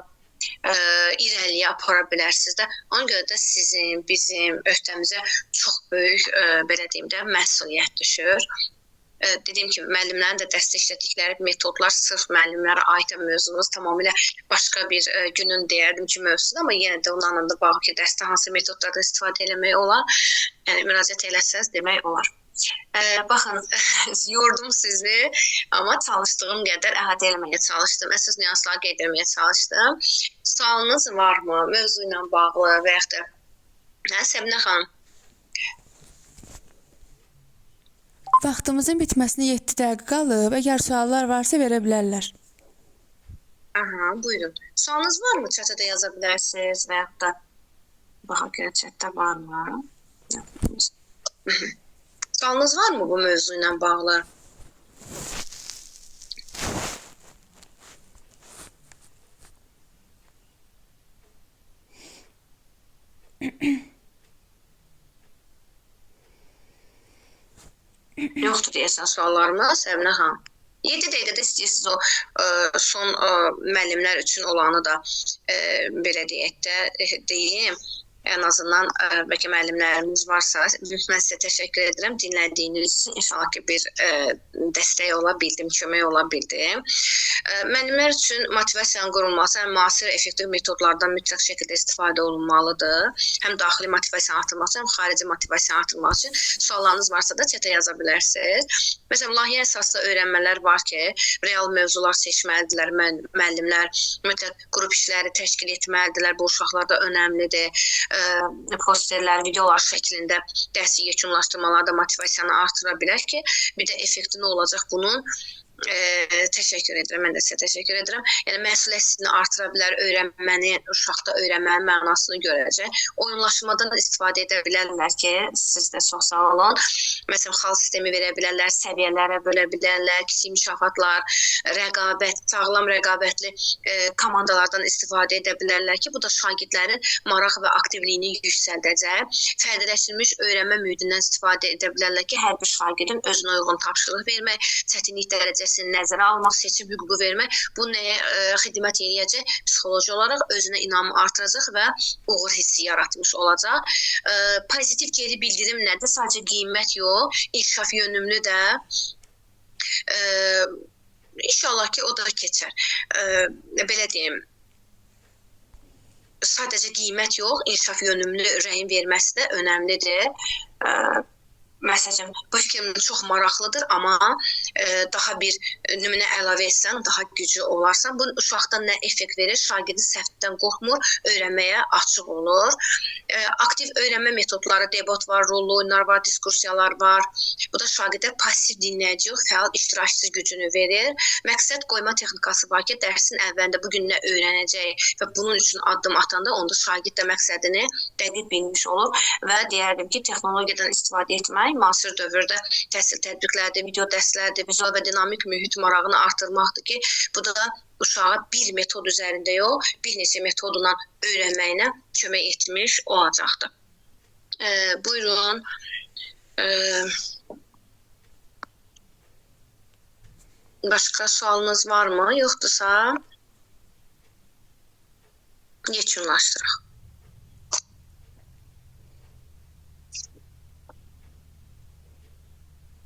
irəliyə apara bilərsiniz də. Ona görə də sizin, bizim öhdəmizə çox böyük, belə deyim də, məsuliyyət düşür. Dediyim kimi, müəllimlərin də dəstək işlətdikləri metodlar sırf müəllimlərə aid mövzumuz tamamilə başqa bir günün deyərdim ki, mövzusudur, amma yenə də onunla da bağlı ki, dərsdə hansı metodlardan istifadə eləmək olar, yəni müraciət eləsəniz demək olar. Baxın, yordum sizi, amma çalışdığım qədər əhatə eləməyə çalışdım, əsas nüansları qeyd etməyə çalışdım. Sualınız varmı mövzu ilə bağlı və yaxud da Səbinə xanım? Vaxtımızın bitməsinə 7 dəqiqə qalıb. Əgər suallar varsa verə bilərlər. Aha, buyurun. Sualınız varmı? Chatə də yaza bilərsiniz və yaxud da baxaq görə chatdə varmı? Yox. Sualınız varmı bu mövzu ilə bağlı? Yoxdur deyəsən suallarımız, Səbinə xanım. 7 dəqiqədə istəyirsiniz o son müəllimlər üçün olanı da belə deyək də deyim. Ən azından bəlkə müəllimlərimiz varsa, mən sizə təşəkkür edirəm dinlədiyiniz üçün. İnşallah ki, bir dəstək ola bildim, kömək ola bildim. Müəllimlər üçün motivasiyanın qorunması həm müasir effektiv metodlardan mütləq şəkildə istifadə olunmalıdır. Həm daxili motivasiyanı artırmaq üçün, həm xarici motivasiyanı artırmaq üçün. Suallarınız varsa da chatə yaza bilərsiniz. Məsələn, layihə əsaslı öyrənmələr var ki, real mövzular seçməlidirlər müəllimlər, mütləq qrup işləri təşkil etməlidirlər. Bu uşaqlarda önəmlidir. Posterlər, videolar şəklində dərsi yekunlaşdırmalar da motivasiyanı artıra bilər ki, bir də effekti nə olacaq bunun? Təşəkkür edirəm, mən də sizə təşəkkür edirəm. Yəni məsuliyyət hissini artıra bilər, öyrənməni, uşaqda öyrənmənin mənasını görəcək. Oyunlaşmadan istifadə edə bilərlər ki, siz də çox sağ olun. Məsələn, xal sistemi verə bilərlər, səviyyələrə bölə bilərlər, kiçik mükafatlar, rəqabət, sağlam rəqabətli komandalardan istifadə edə bilərlər ki, bu da şagirdlərin maraq və aktivliyini yüksəldəcək. Fərdiləşdirilmiş öyrənmə mühitindən istifadə edə bilərlər ki, hər bir şagirdin özünə uyğun tapşırıq vermək, çətinlik dərəcəsini nəzərə almaq, seçim hüququ vermək, bu nəyə xidmət eləyəcək? Psixoloji olaraq özünə inamı artıracaq və uğur hissi yaratmış olacaq. Pozitiv geri bildirim nədir? Sadəcə qiymət yox, inkişaf yönümlü də. İnşallah ki, o da keçər. Belə deyim, sadəcə qiymət yox, inkişaf yönümlü rəyin verməsi də önəmlidir. Məsələn, bu fikrim çox maraqlıdır, amma daha bir nümunə əlavə etsən, daha güclü olarsan. Bu uşaqda nə effekt verir? Şagirdin səhvdən qorxmur, öyrənməyə açıq olur. Aktiv öyrənmə metodları, debat var, rollu oyunlar var, diskursiyalar var. Bu da şagirdə pasiv dinləyici yox, fəal iştirakçı gücünü verir. Məqsəd qoyma texnikası var ki, dərsin əvvəlində bu gün nə öyrənəcək və bunun üçün addım atanda onda şagird də məqsədini dəqiq bilmiş olur və deyərdim ki, texnologiyadan istifadə etmək müasir dövrdə təhsil tətbiqlərdir, video dərslərdir, vizual və dinamik mühit marağını artırmaqdır ki, bu da uşağa bir metod üzərində yox, bir neçə metodla öyrənməyinə kömək etmiş olacaqdır. Buyurun. Başqa sualınız varmı? Yoxdursa yekunlaşdıraq.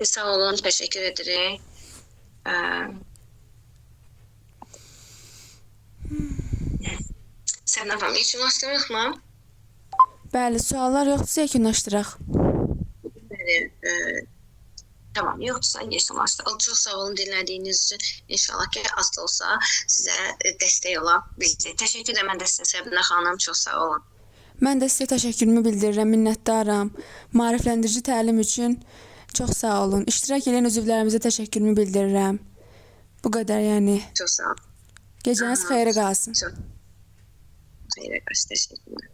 Sağ olun, təşəkkür edirik. Səbinə xanım, yekunlaşdırırıqmı? Bəli, suallar yoxdursa yekunlaşdıraq. Bəli, tamam, yoxdursa yekunlaşdıraq. Çox sağ olun dinlədiyiniz üçün. İnşallah ki, az da olsa sizə dəstək ola bildik. Təşəkkür edirəm mən də sizə Səbinə xanım, çox sağ olun. Mən də sizə təşəkkürümü bildirirəm, minnətdaram. Maarifləndirici təlim üçün çox sağ olun. İştirak edən üzvlərimizə təşəkkürümü bildirirəm. Bu qədər yəni. Çox sağ olun. Gecəniz xeyrə qalsın. Çox xeyrə qalsın. Təşəkkürlər.